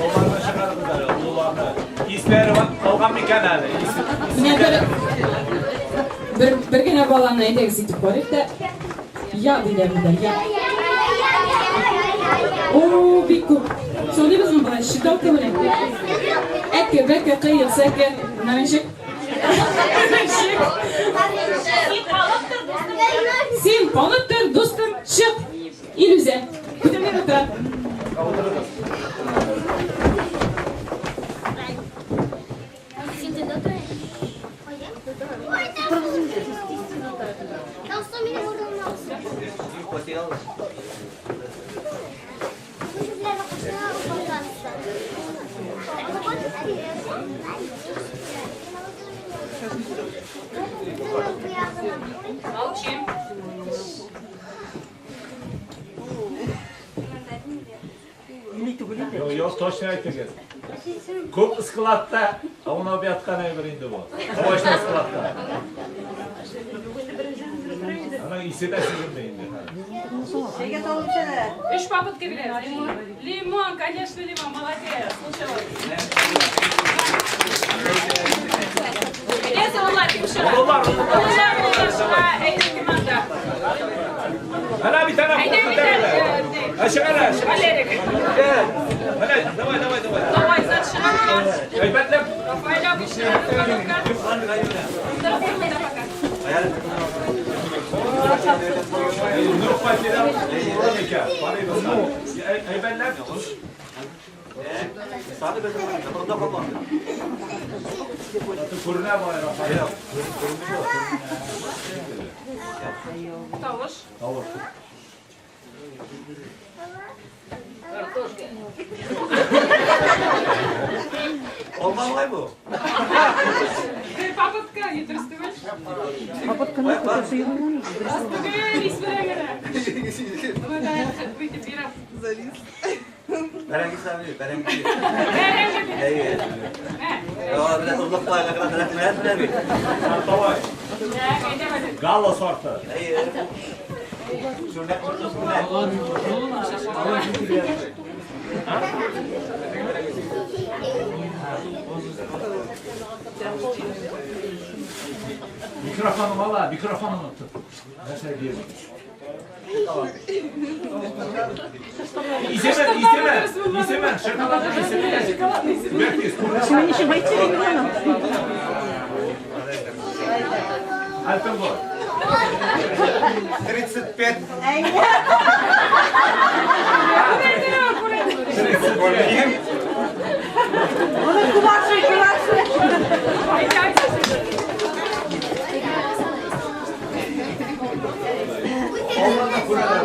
Оларны чыгарыгыз әле, олыларны. Исләре калган микән әле? Менә бер генә баланы әйдәгез итеп карыйк та. Я диләр монда, я. О, бик күп. Сөйлибезме болай, считалка белән? Әке, бәке, кыек, сәке. Менә ничек? Ничек? Син калып тор, дустым, чык. Илүзә. Бүтәннәр утыра. Молчим. Юк, юк, точно әйтегез. Күп складта аунап яткан әйбер инде бу. Овощной складта. Ана Аның исе дә сизелми инде. Чәйгә салып эчәләр. Өч попытка бирәбез. Лимон. Лимон, конечно, лимон. Молодец. Лучше. Әйдә, олылар кем чыга? Олылар, олылар. Олылар, олылар чыга. Әйдә, команда. Менә бит әнә Әйдә, кул бит күтәрәләр. әнә. Ә, чыга әле, чыга. Валерик. Менә, давай, давай, давай. Давай, зат чыга. Әйбәтләп. Рафаэль абый чыга. Утырып тормый да пока. Нур фатира урын икән. Карыйбыз. Әйбәтләп. Күренә болай, Рафаэль. Тавыш. Тавыш. Картошка. Алма болай бу. Бер попытка, не дөрес түгел. Попытканы Дөрес түгел, ис белән генә. Давай, выйдем, бирәм. Бәрәңге сәмли, бәрәңге. Бәрәңге. Әйе. Алар белән орлыкларга гына рәхмәт белән бит. Сортовой. Так, әйдә, Валерий. Гала сорты. Әйе. Шүрнәк, шүрнәк. Микрофоным ала, микрофонымны тот. Нәрсә диясең? Исеме, исеме, исеме, шоколадның исеме. Бер тиз, Альпен Голд. 35. Күрәм. Моны кубашы, кубашы. Әйдә, әйдә. Алланы күрәләр.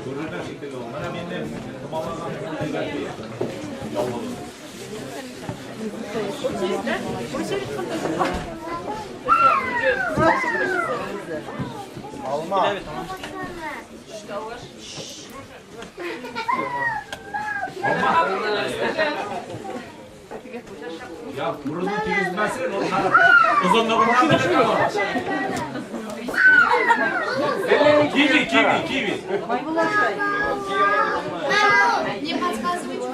Күренә шикелле ул. Менә минем томаланган яулыгым. Алма. Тавыш. Я бурынның тигезмәсен, ул озынлыгыннан белеп тора. Киви, киви, киви. Не подсказывайте.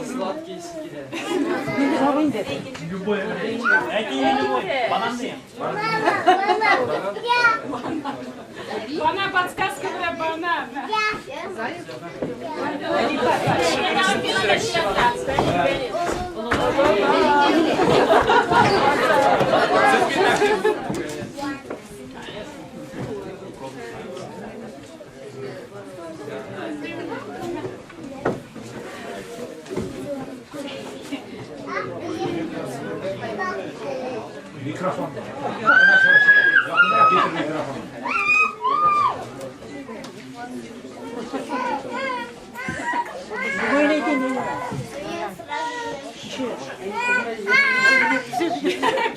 Сладкий килә. Любой. Әти, любой. Бананны. Банан, подсказка белән банан. Микрофон. Якынрак китер микрофон.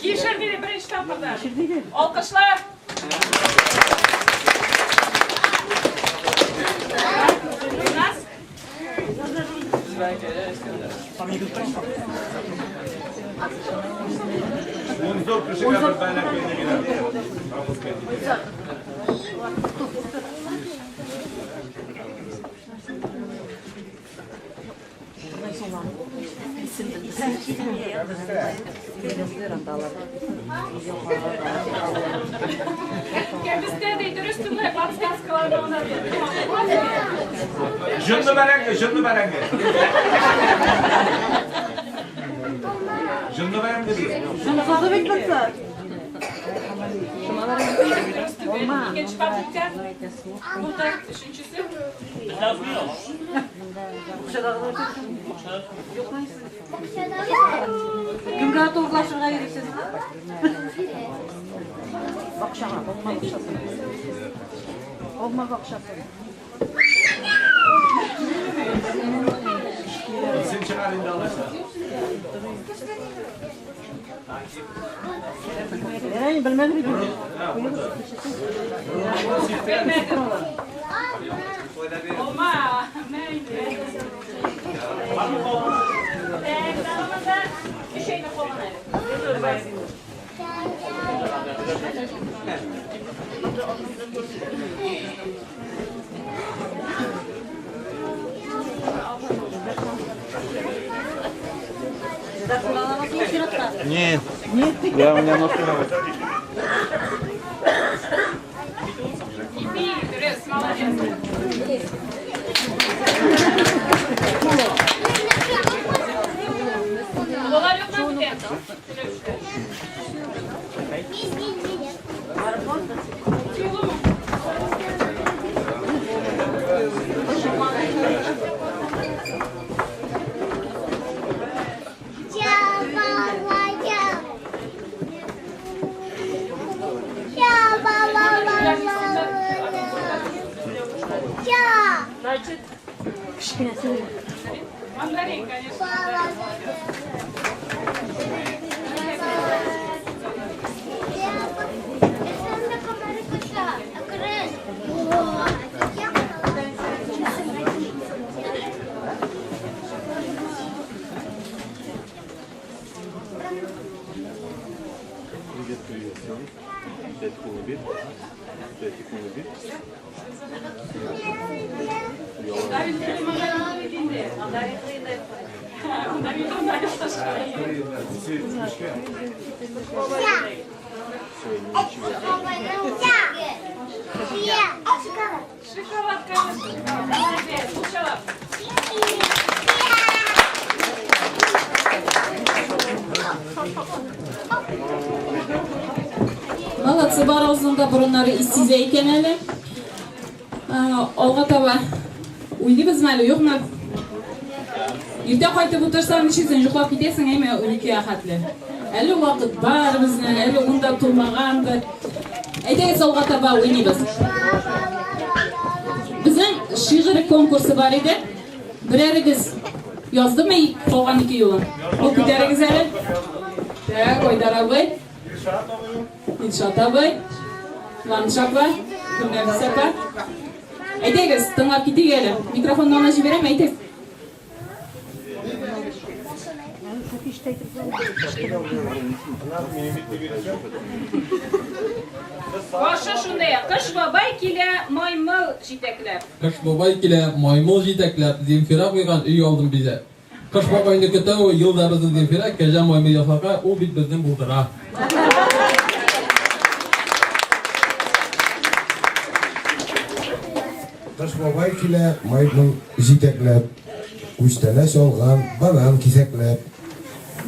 Кишер диде беренче тапкырда. Алкышлар. Нас Унзур кешегә бер бәләкәйне бирәм. Пропускать итә. Кәбестә ди, дөрес түгел, подсказкаларны гына бир. Җонлы бәрәңге, җонлы бәрәңге. Җонлы бәрәңге ди. Шунысы бит булса. Дөрес түгел. Икенче попытка. Булды. Өченчесе. Кемгә турлашырга йөрисез? Бакчага, алма бакчасы. Алма бакчасы. Исем чыгар инде алайса. Әй, белмәдем бит. Белмәдем. Алма. Мә. Так, тагы монда өч айны калган әле. Нет. Я у меня ножки работают. Дөрес, молодец. Балалар юкмы бүтән? Значит, Мандарин, конечно. Привет, привет всем. 5 секунд бит. 5 секунд бит. Шоколад, конечно. Молодец, шоколад. Молодцы, барыгызның да борыннары ис сизә икән әле. Алга таба уйныйбызмы әле, юкмы? Иртә кайтып утырсаң, ничек йоклап китәсең, әйме, 12-гә хәтле. Әле вакыт бар безнең, әле унда тулмагандыр. Әйдәгез алга таба уйныйбыз. Безнең шигырь конкурсы бар иде. Берәрегез яздымы калган ике юлын? Ул күтәрегез әле. Так, Айдар абый. Илшат абый. Ландыш апа. Гөлнәфис апа. Әйдәгез, тыңлап китик әле. Микрофонны ана җибәрәм, әйтегез. Башы шундый, Кыш бабай килә, маймыл җитәкләп. Кыш бабай килә, маймыл җитәкләп, Земфира куйган өй алдын бизәп. Кыш бабайны көтә ул, ел да безнең Земфира, кәҗә маймыл ясарга, ул бит безнең булдыра. Кыш бабай килә, маймыл җитәкләп, Күчтәнәч алган, банан кисәкләп.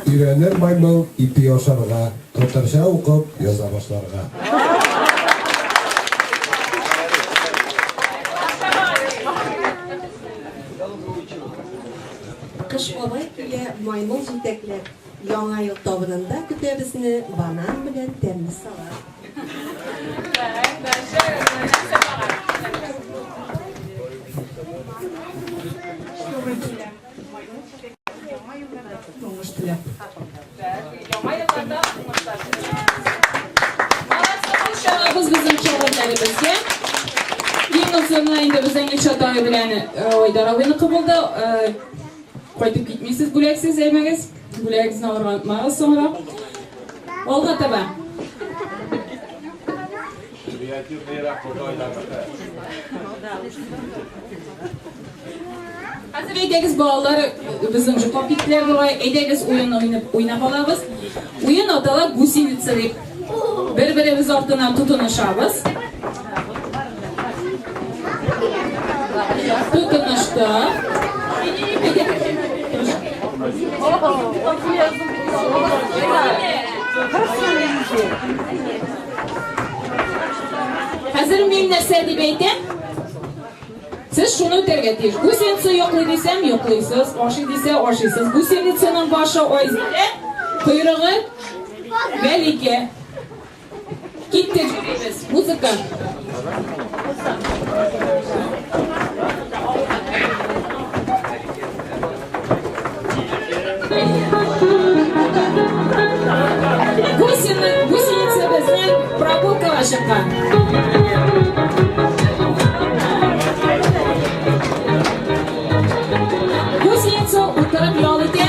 Өйрәнер маймыл ипи ашарга, Татарча укып, яза башларга. Кыш бабай килә, маймыл җитәкләп. Яңа ел табынында көтә безне банан белән тәмле салат. Уңыш теләп. Яңа елларда уңышлар теләп. Молодцы, кул чабабыз безнең шагыйрьләребезгә. Иң озыны инде безнең Илшат абый белән Айдар абыйныкы булды. Кайтып китмисез бүләксез, әймәгез. Бүләгегезне алырга онытмагыз соңрак. Алга таба. Хәзер әйдәгез балалар безнең йоклап киттеләр бугай. Әйдәгез уен уйнап уйнап алабыз. Уен атала гусеница дип. Бер-беребез артыннан тотынышабыз. Тотыныштык. Хәзер мин нәрсә дип әйтәм? Сез шуны үтәргә тиеш. Гусеница йоклый дисәм, йоклыйсыз, ашый дисә, ашыйсыз. Гусеницаның башы Айзилә, койрыгы Мәликә. Киттек йөрибез. Музыка. Гусеница безнең прогулкага чыккан. гусеница утырып ял итә.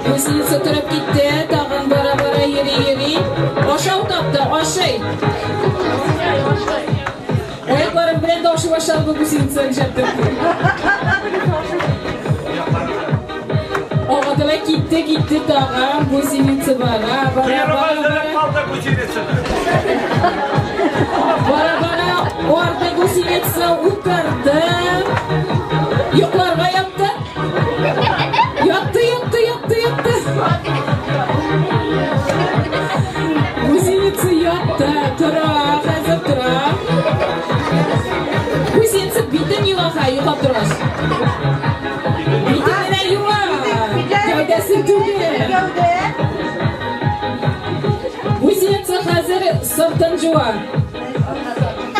Гусеница торып китте, тагын бара-бара йөри-йөри. Ашау тапты, ашый. Аякларым белән дә ашый башлады бу гусеница нишләптер. Алга таба китте, китте тагын гусеница бара, бара, бара, бара. Калды гусеницаны. Бара, бара, арты гусеница утырды. Йокларга ятты. Ятты, ятты, ятты, ятты. Гусеница ятты, тора, хәзер тора. Гусеница битен юа, ха, йоклап торгач. Битен генә юа. Гәүдәсен түгел. Гусеница хәзер сыртын жуа.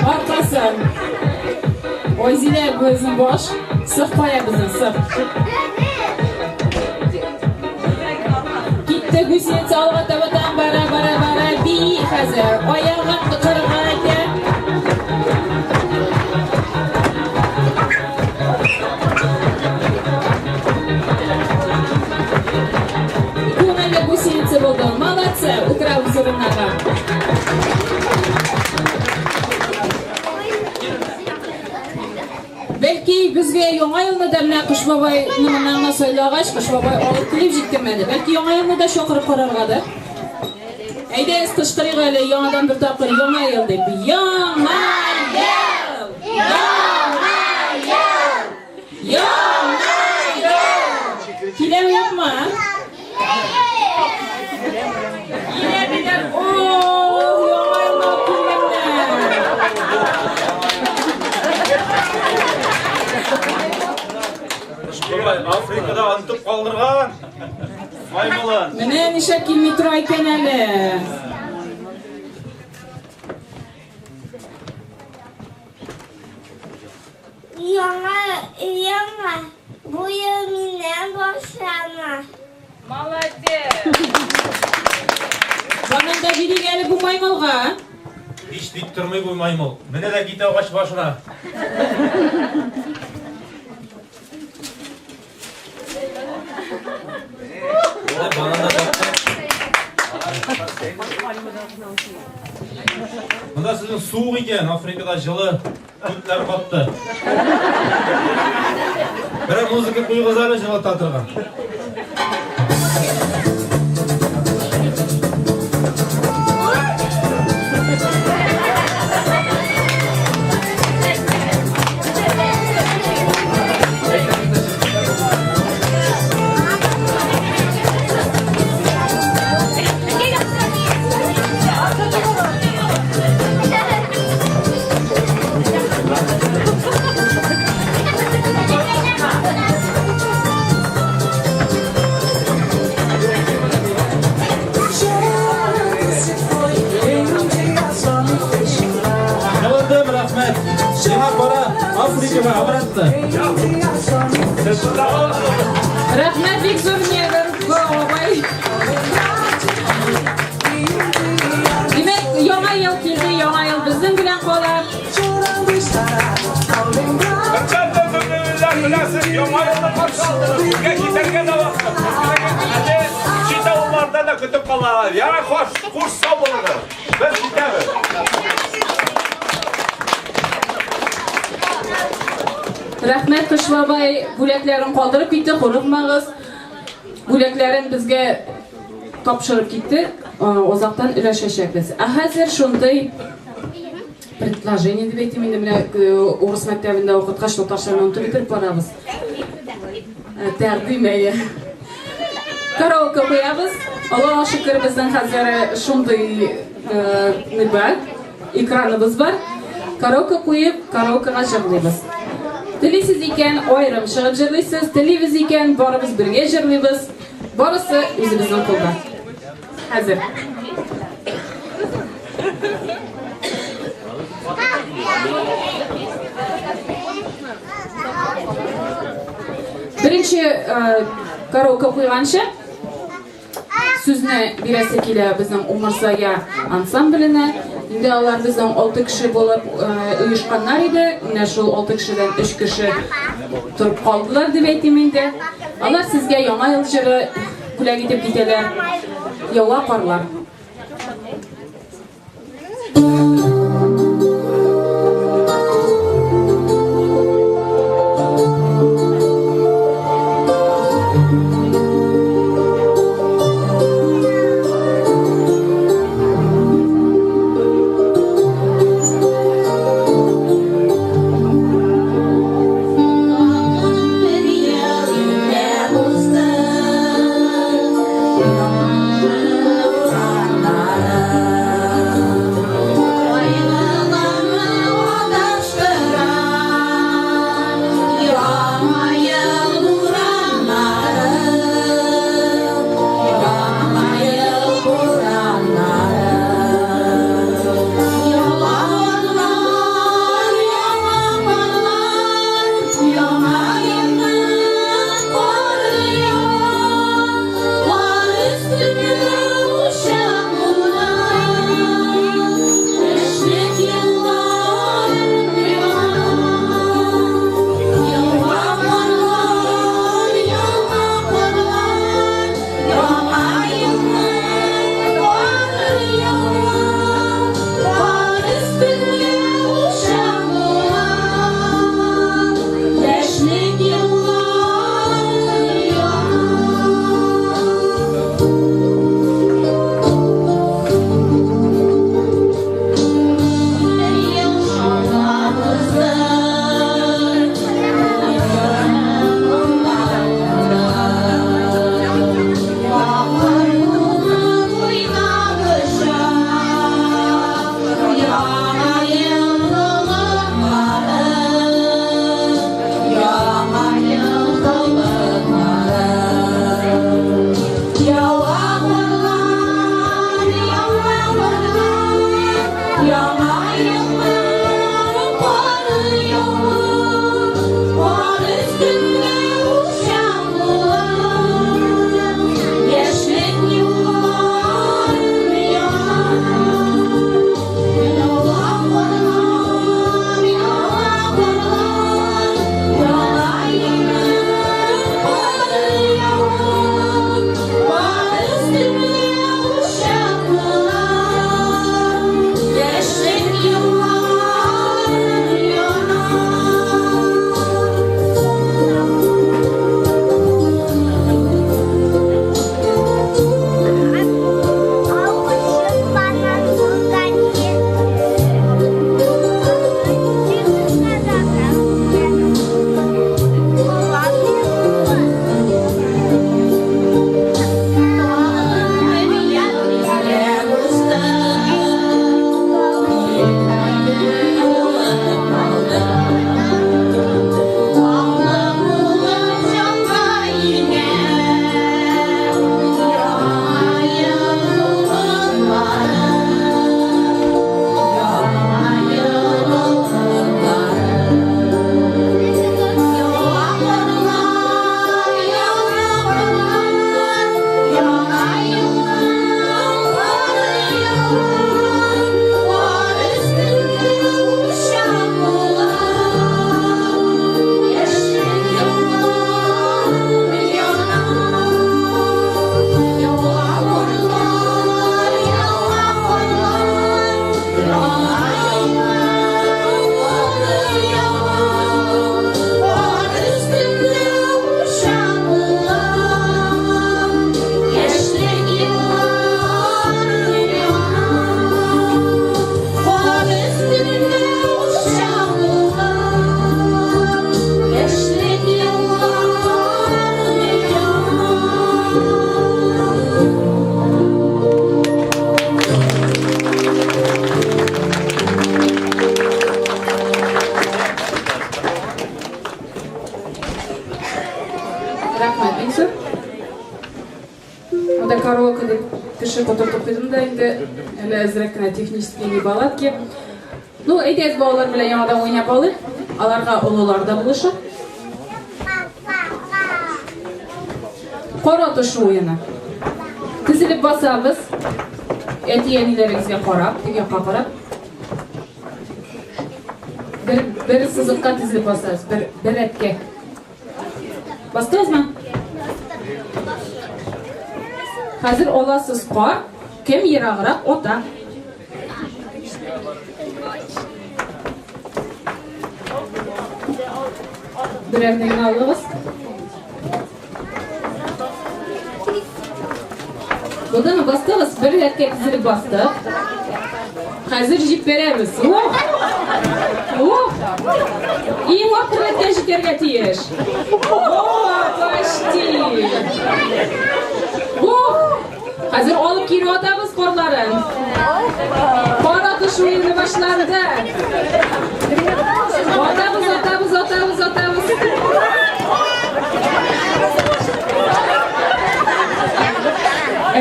Аркасын. Айзилә безнең баш. Сырт кая безнең, сырт. Китте гусеница алга таба там бара бара бара бии хәзер. Аягын кырга итә. Күңелле гусеница булды. Молодцы, утырабыз урыннарга. Бәлки безгә Яңа елны да менә Кыш бабайны моннан гына сайлагач, Кыш бабай алып килеп җиткән әле. Бәлки Яңа елны да чакырып караргадыр. Әйдәгез кычкырыйк әле яңадан бер тапкыр Яңа ел дип. Яңа ел! Яңа ел! Яңа ел! Киләме юкмы? Килә диләр. О, Яңа елны алып килгәннәр. Бабай Африкада онытып калдырган маймылын. Менә нишләп килми тора икән әле. Яңа, яңа, бу ел миннән башлана. Молодец! Банан да бирик әле бу маймылга. Һич тик тормый бу маймыл. Менә дә китә агач башына. Монда сезнең суык икән, Африкада җылы, күтләр катты. Берәр музыка куегыз әле җылыта торган. Җылындым, рәхмәт. Сиңа бара Африкага обратно. Рәхмәт бик зур негр бабай. Димәк, яңа ел килде, яңа ел безнең белән кала. Хөрмәтле мөминнәр, беләсез, яңа елны каршы алдыгыз. Сезгә китәргә дә вакыт. Әле чит авылларда да көтеп калалар. Яра хуш, хуш сау булыгыз. Без китәбез. Рәхмәт, Кыш бабай бүләкләрен калдырып китте, курыкмагыз. Бүләкләрен безгә тапшырып китте, озактан өләшәчәкбез. Ә хәзер шундый предложение дип әйтим инде, менә урыс мәктәбендә укыткач, татарчаны онытып бетереп барабыз. Тәкъдим әйе. Караоке куябыз. Аллаһка шөкер, безнең хәзер шундый ни бар, экраныбыз бар. Караоке куеп, караокега җырлыйбыз. Телисез икән, аерым чыгып җырлыйсыз, телибез икән, барыбыз бергә җырлыйбыз. Барысы үзебезнең кулда. Хәзер. Беренче караоке куйганчы сүзне бирәсе килә безнең Умырзая ансамбленә. Инде алар безнең 6 кеше булып оешканнар иде. Менә шул 6 кешедән 3 кеше торып калдылар дип әйтим инде. Алар сезгә Яңа ел җыры бүләк итеп китәләр. Ява карлар. Рәхмәт, Илсур. Монда караоке дип кеше котыртып куйдым да инде. Әле әзрәк кенә технические неполадки. Ну, әйдәгез балалар белән яңадан уйнап алыйк. Аларга олылар да булыша. Кара тошу уены. Тезелеп басабыз. Әти-әниләрегезгә карап, теге якка карап. Бер, бер сызыкка тезелеп басабыз, бер, бер рәткә. Бастыгызмы? Хәзер аласыз кар, кем ераграк ата. Берәрне генә алыгыз. Булдымы? Бастыгыз? Бер рәткә тезелеп бастык. Хәзер җибәрәбез. Ох! Ох! Иң ахыр рәткә җитәргә тиеш. О, почти. Ох! Хәзер алып кире атабыз карларын. Кар атыш уены башланды. Атабыз, атабыз, атабыз, атабыз.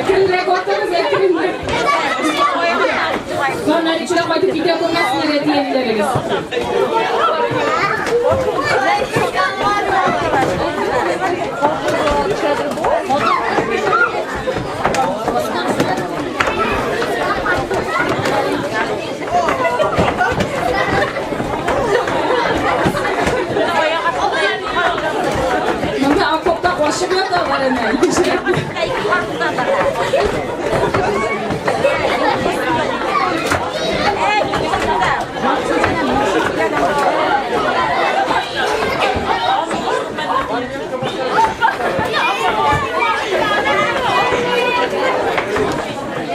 Әкренрәк атыгыз, әкренрәк. Фонарикта кайтып китә күрмәсеннәр әти-әниләрегез. Монда окопта качып яталар әнә. Икенчерәк.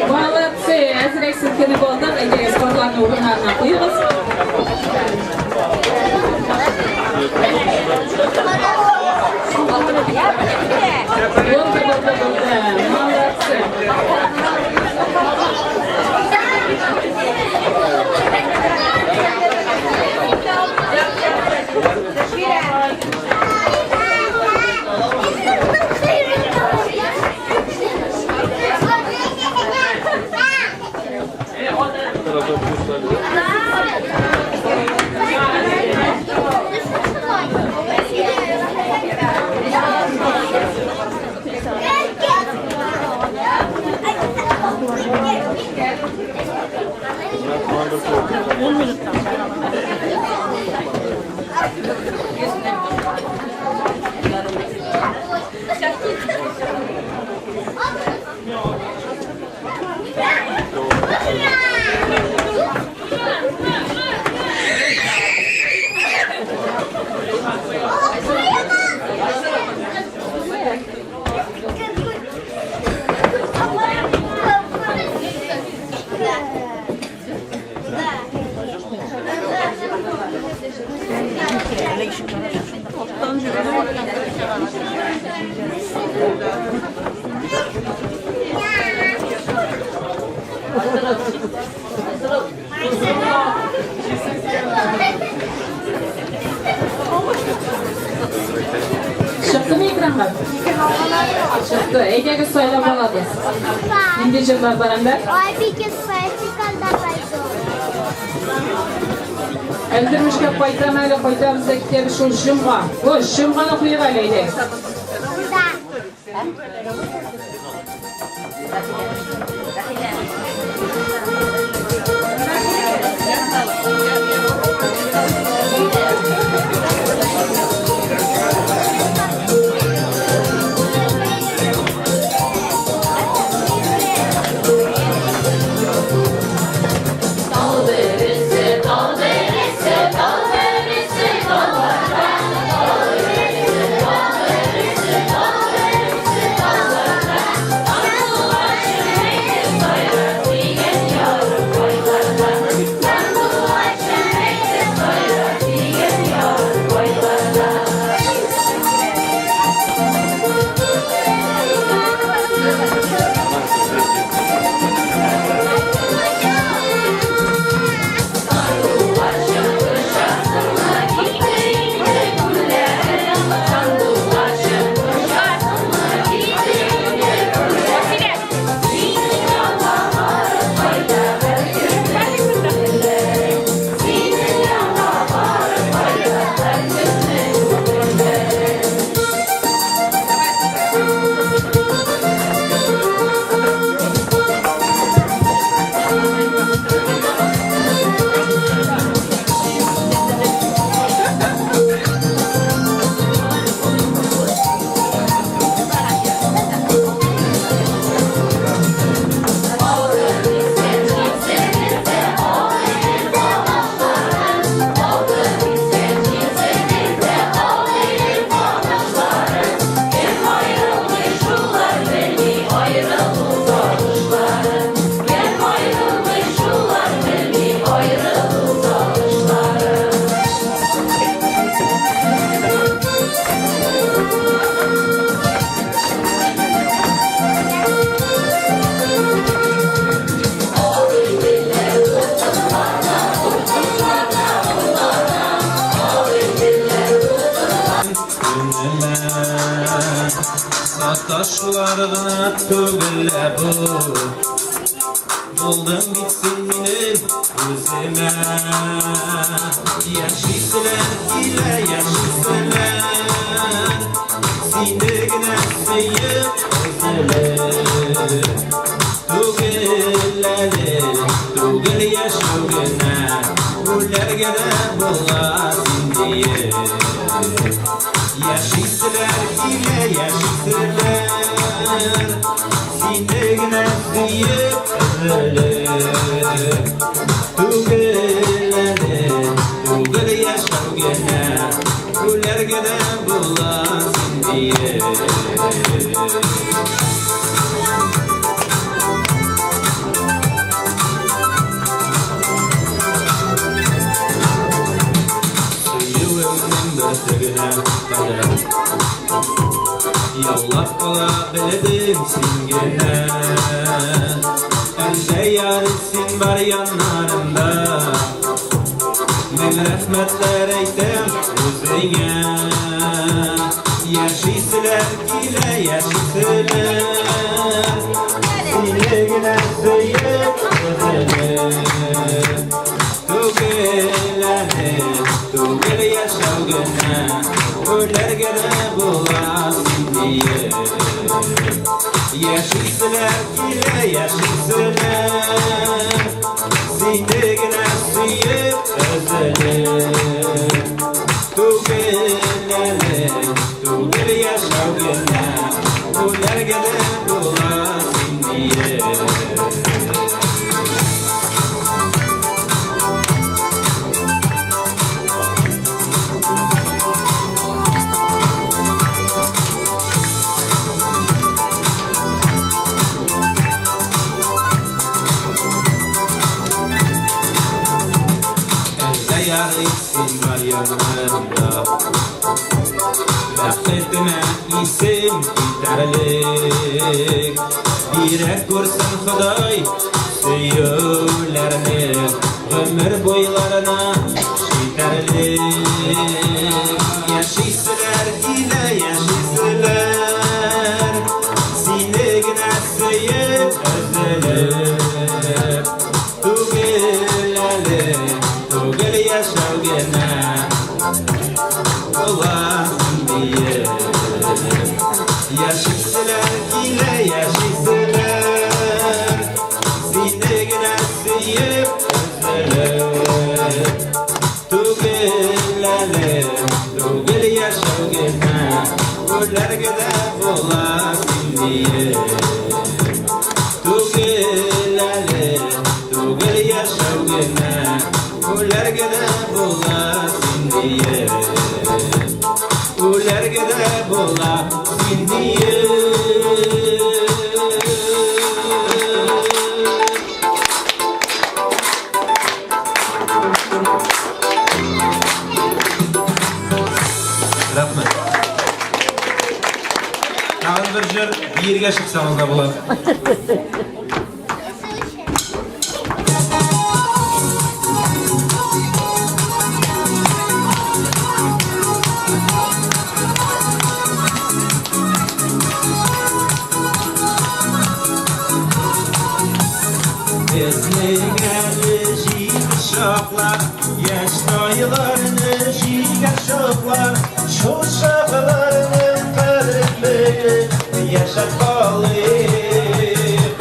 Молодцы! Әзрәк селкенеп алдык. Әйдәгез, карларны урыннарына куегыз. Булды, булды, булды. Молодцы. Чыктымы экранга? Чыкты. Әйдәгез сайлап алабыз. Нинди җырлар бар анда? Әлдермешкә кайтам әле, кайтабыз да китәбез шул җомга. О, җомганы куйыйк әле, әйдәгез. көнемә. Саташулар гына түгел лә бу. Булдың бит син минем үземә. Яшиселәр килә, яшиселәр. Сине генә сөеп өзелеп. Түгел әле, түгел яшәү генә. Үләргә дә була син диеп. Яшиселәр килә, яшиселәр. Сине генә сөеп өзелеп. Түгел әле, түгел яшәү генә. Үләргә дә була син диеп. Сөюемнең бөртегенә кадәр Яулап ала белдең син генә. Әлдә ярый син бар яннарымда. Мең рәхмәтләр әйтәм үзеңә. Яшиселәр килә, яшиселәр. Сине генә сөеп өзелеп. Түгел әле, түгел яшәү генә. Үләргә дә була син диеп. Яшиселәр килә, яшиселәр. Сине генә сөеп өзелеп. Түгел әле, түгел яшәү генә. Үләргә дә була син диеп. Әлдә ярый син бар янымда. Бәхетемә исем китәрлек. Бирә күрсен Ходай сөюләрне гомер буйларына җитәрлек. Яшиселәр килә, яшиселәр. Сине генә сөеп өзелеп. Түгел әле, түгел яшәү генә. Буласың диеп. Яшиселәр килә, яшиселәр. Сине генә сөеп өзелеп. Түгел әле, түгел яшәү генә. Үләргә дә була син диеп. Түгел әле, түгел яшәү генә. Үләргә дә була син диеп. Үләргә дә була син диеп. Рәхмәт. Тагын бер җыр биергә чыксагыз да була. Безнең әле җитеш чаклар, яшь тайларны җигән чаклар, шул чакларның кадерен белеп яшәп калыйк.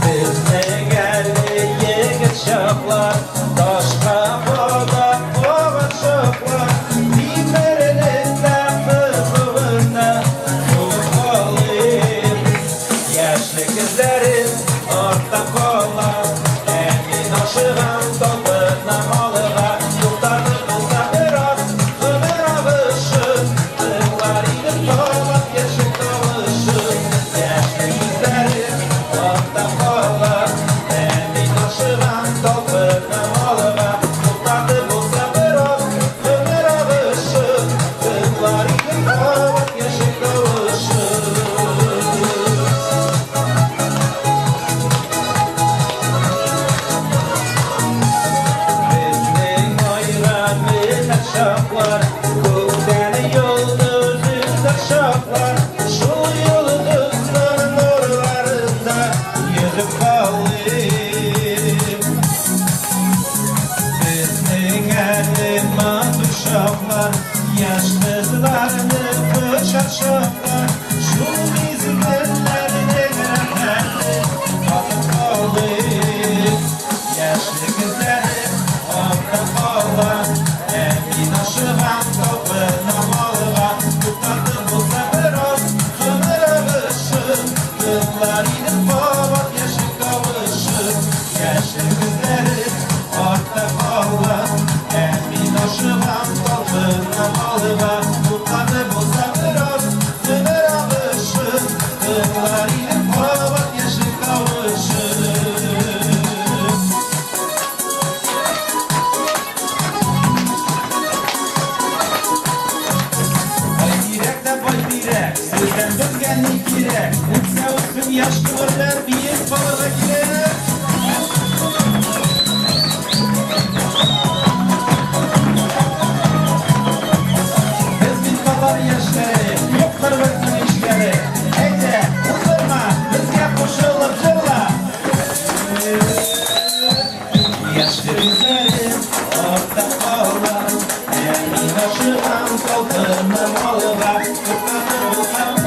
Безнең әле егет чаклар, ташка кадап калган чаклар, тимернең дә кызуына сугып калыйк. Яшьлек эзләрем артта кала, ә мин ашыгам талпынам алга. Туктатып булса бераз гомер агышын, тыңлар идем кабат яшьлек тавышын. Яшьлек эзләрем артта кала, ә мин ашыгам талпынам алга. Туктатып булса бераз гомер агышын, тыңлар идем кабат яшьлек тавышын. Безнең айга менә чаклар, күктә ни кирәк? Үтсә үтсен яшь гомерләр, биеп калырга кирәк. Без бит татар яшьләре, юктыр безнең ишләре. Әйдә, уздырма, безгә кушылып җырла. Яшьле күзләрем артта кала, Ә мин ашыгам, талпынам алга. Туктатып булсам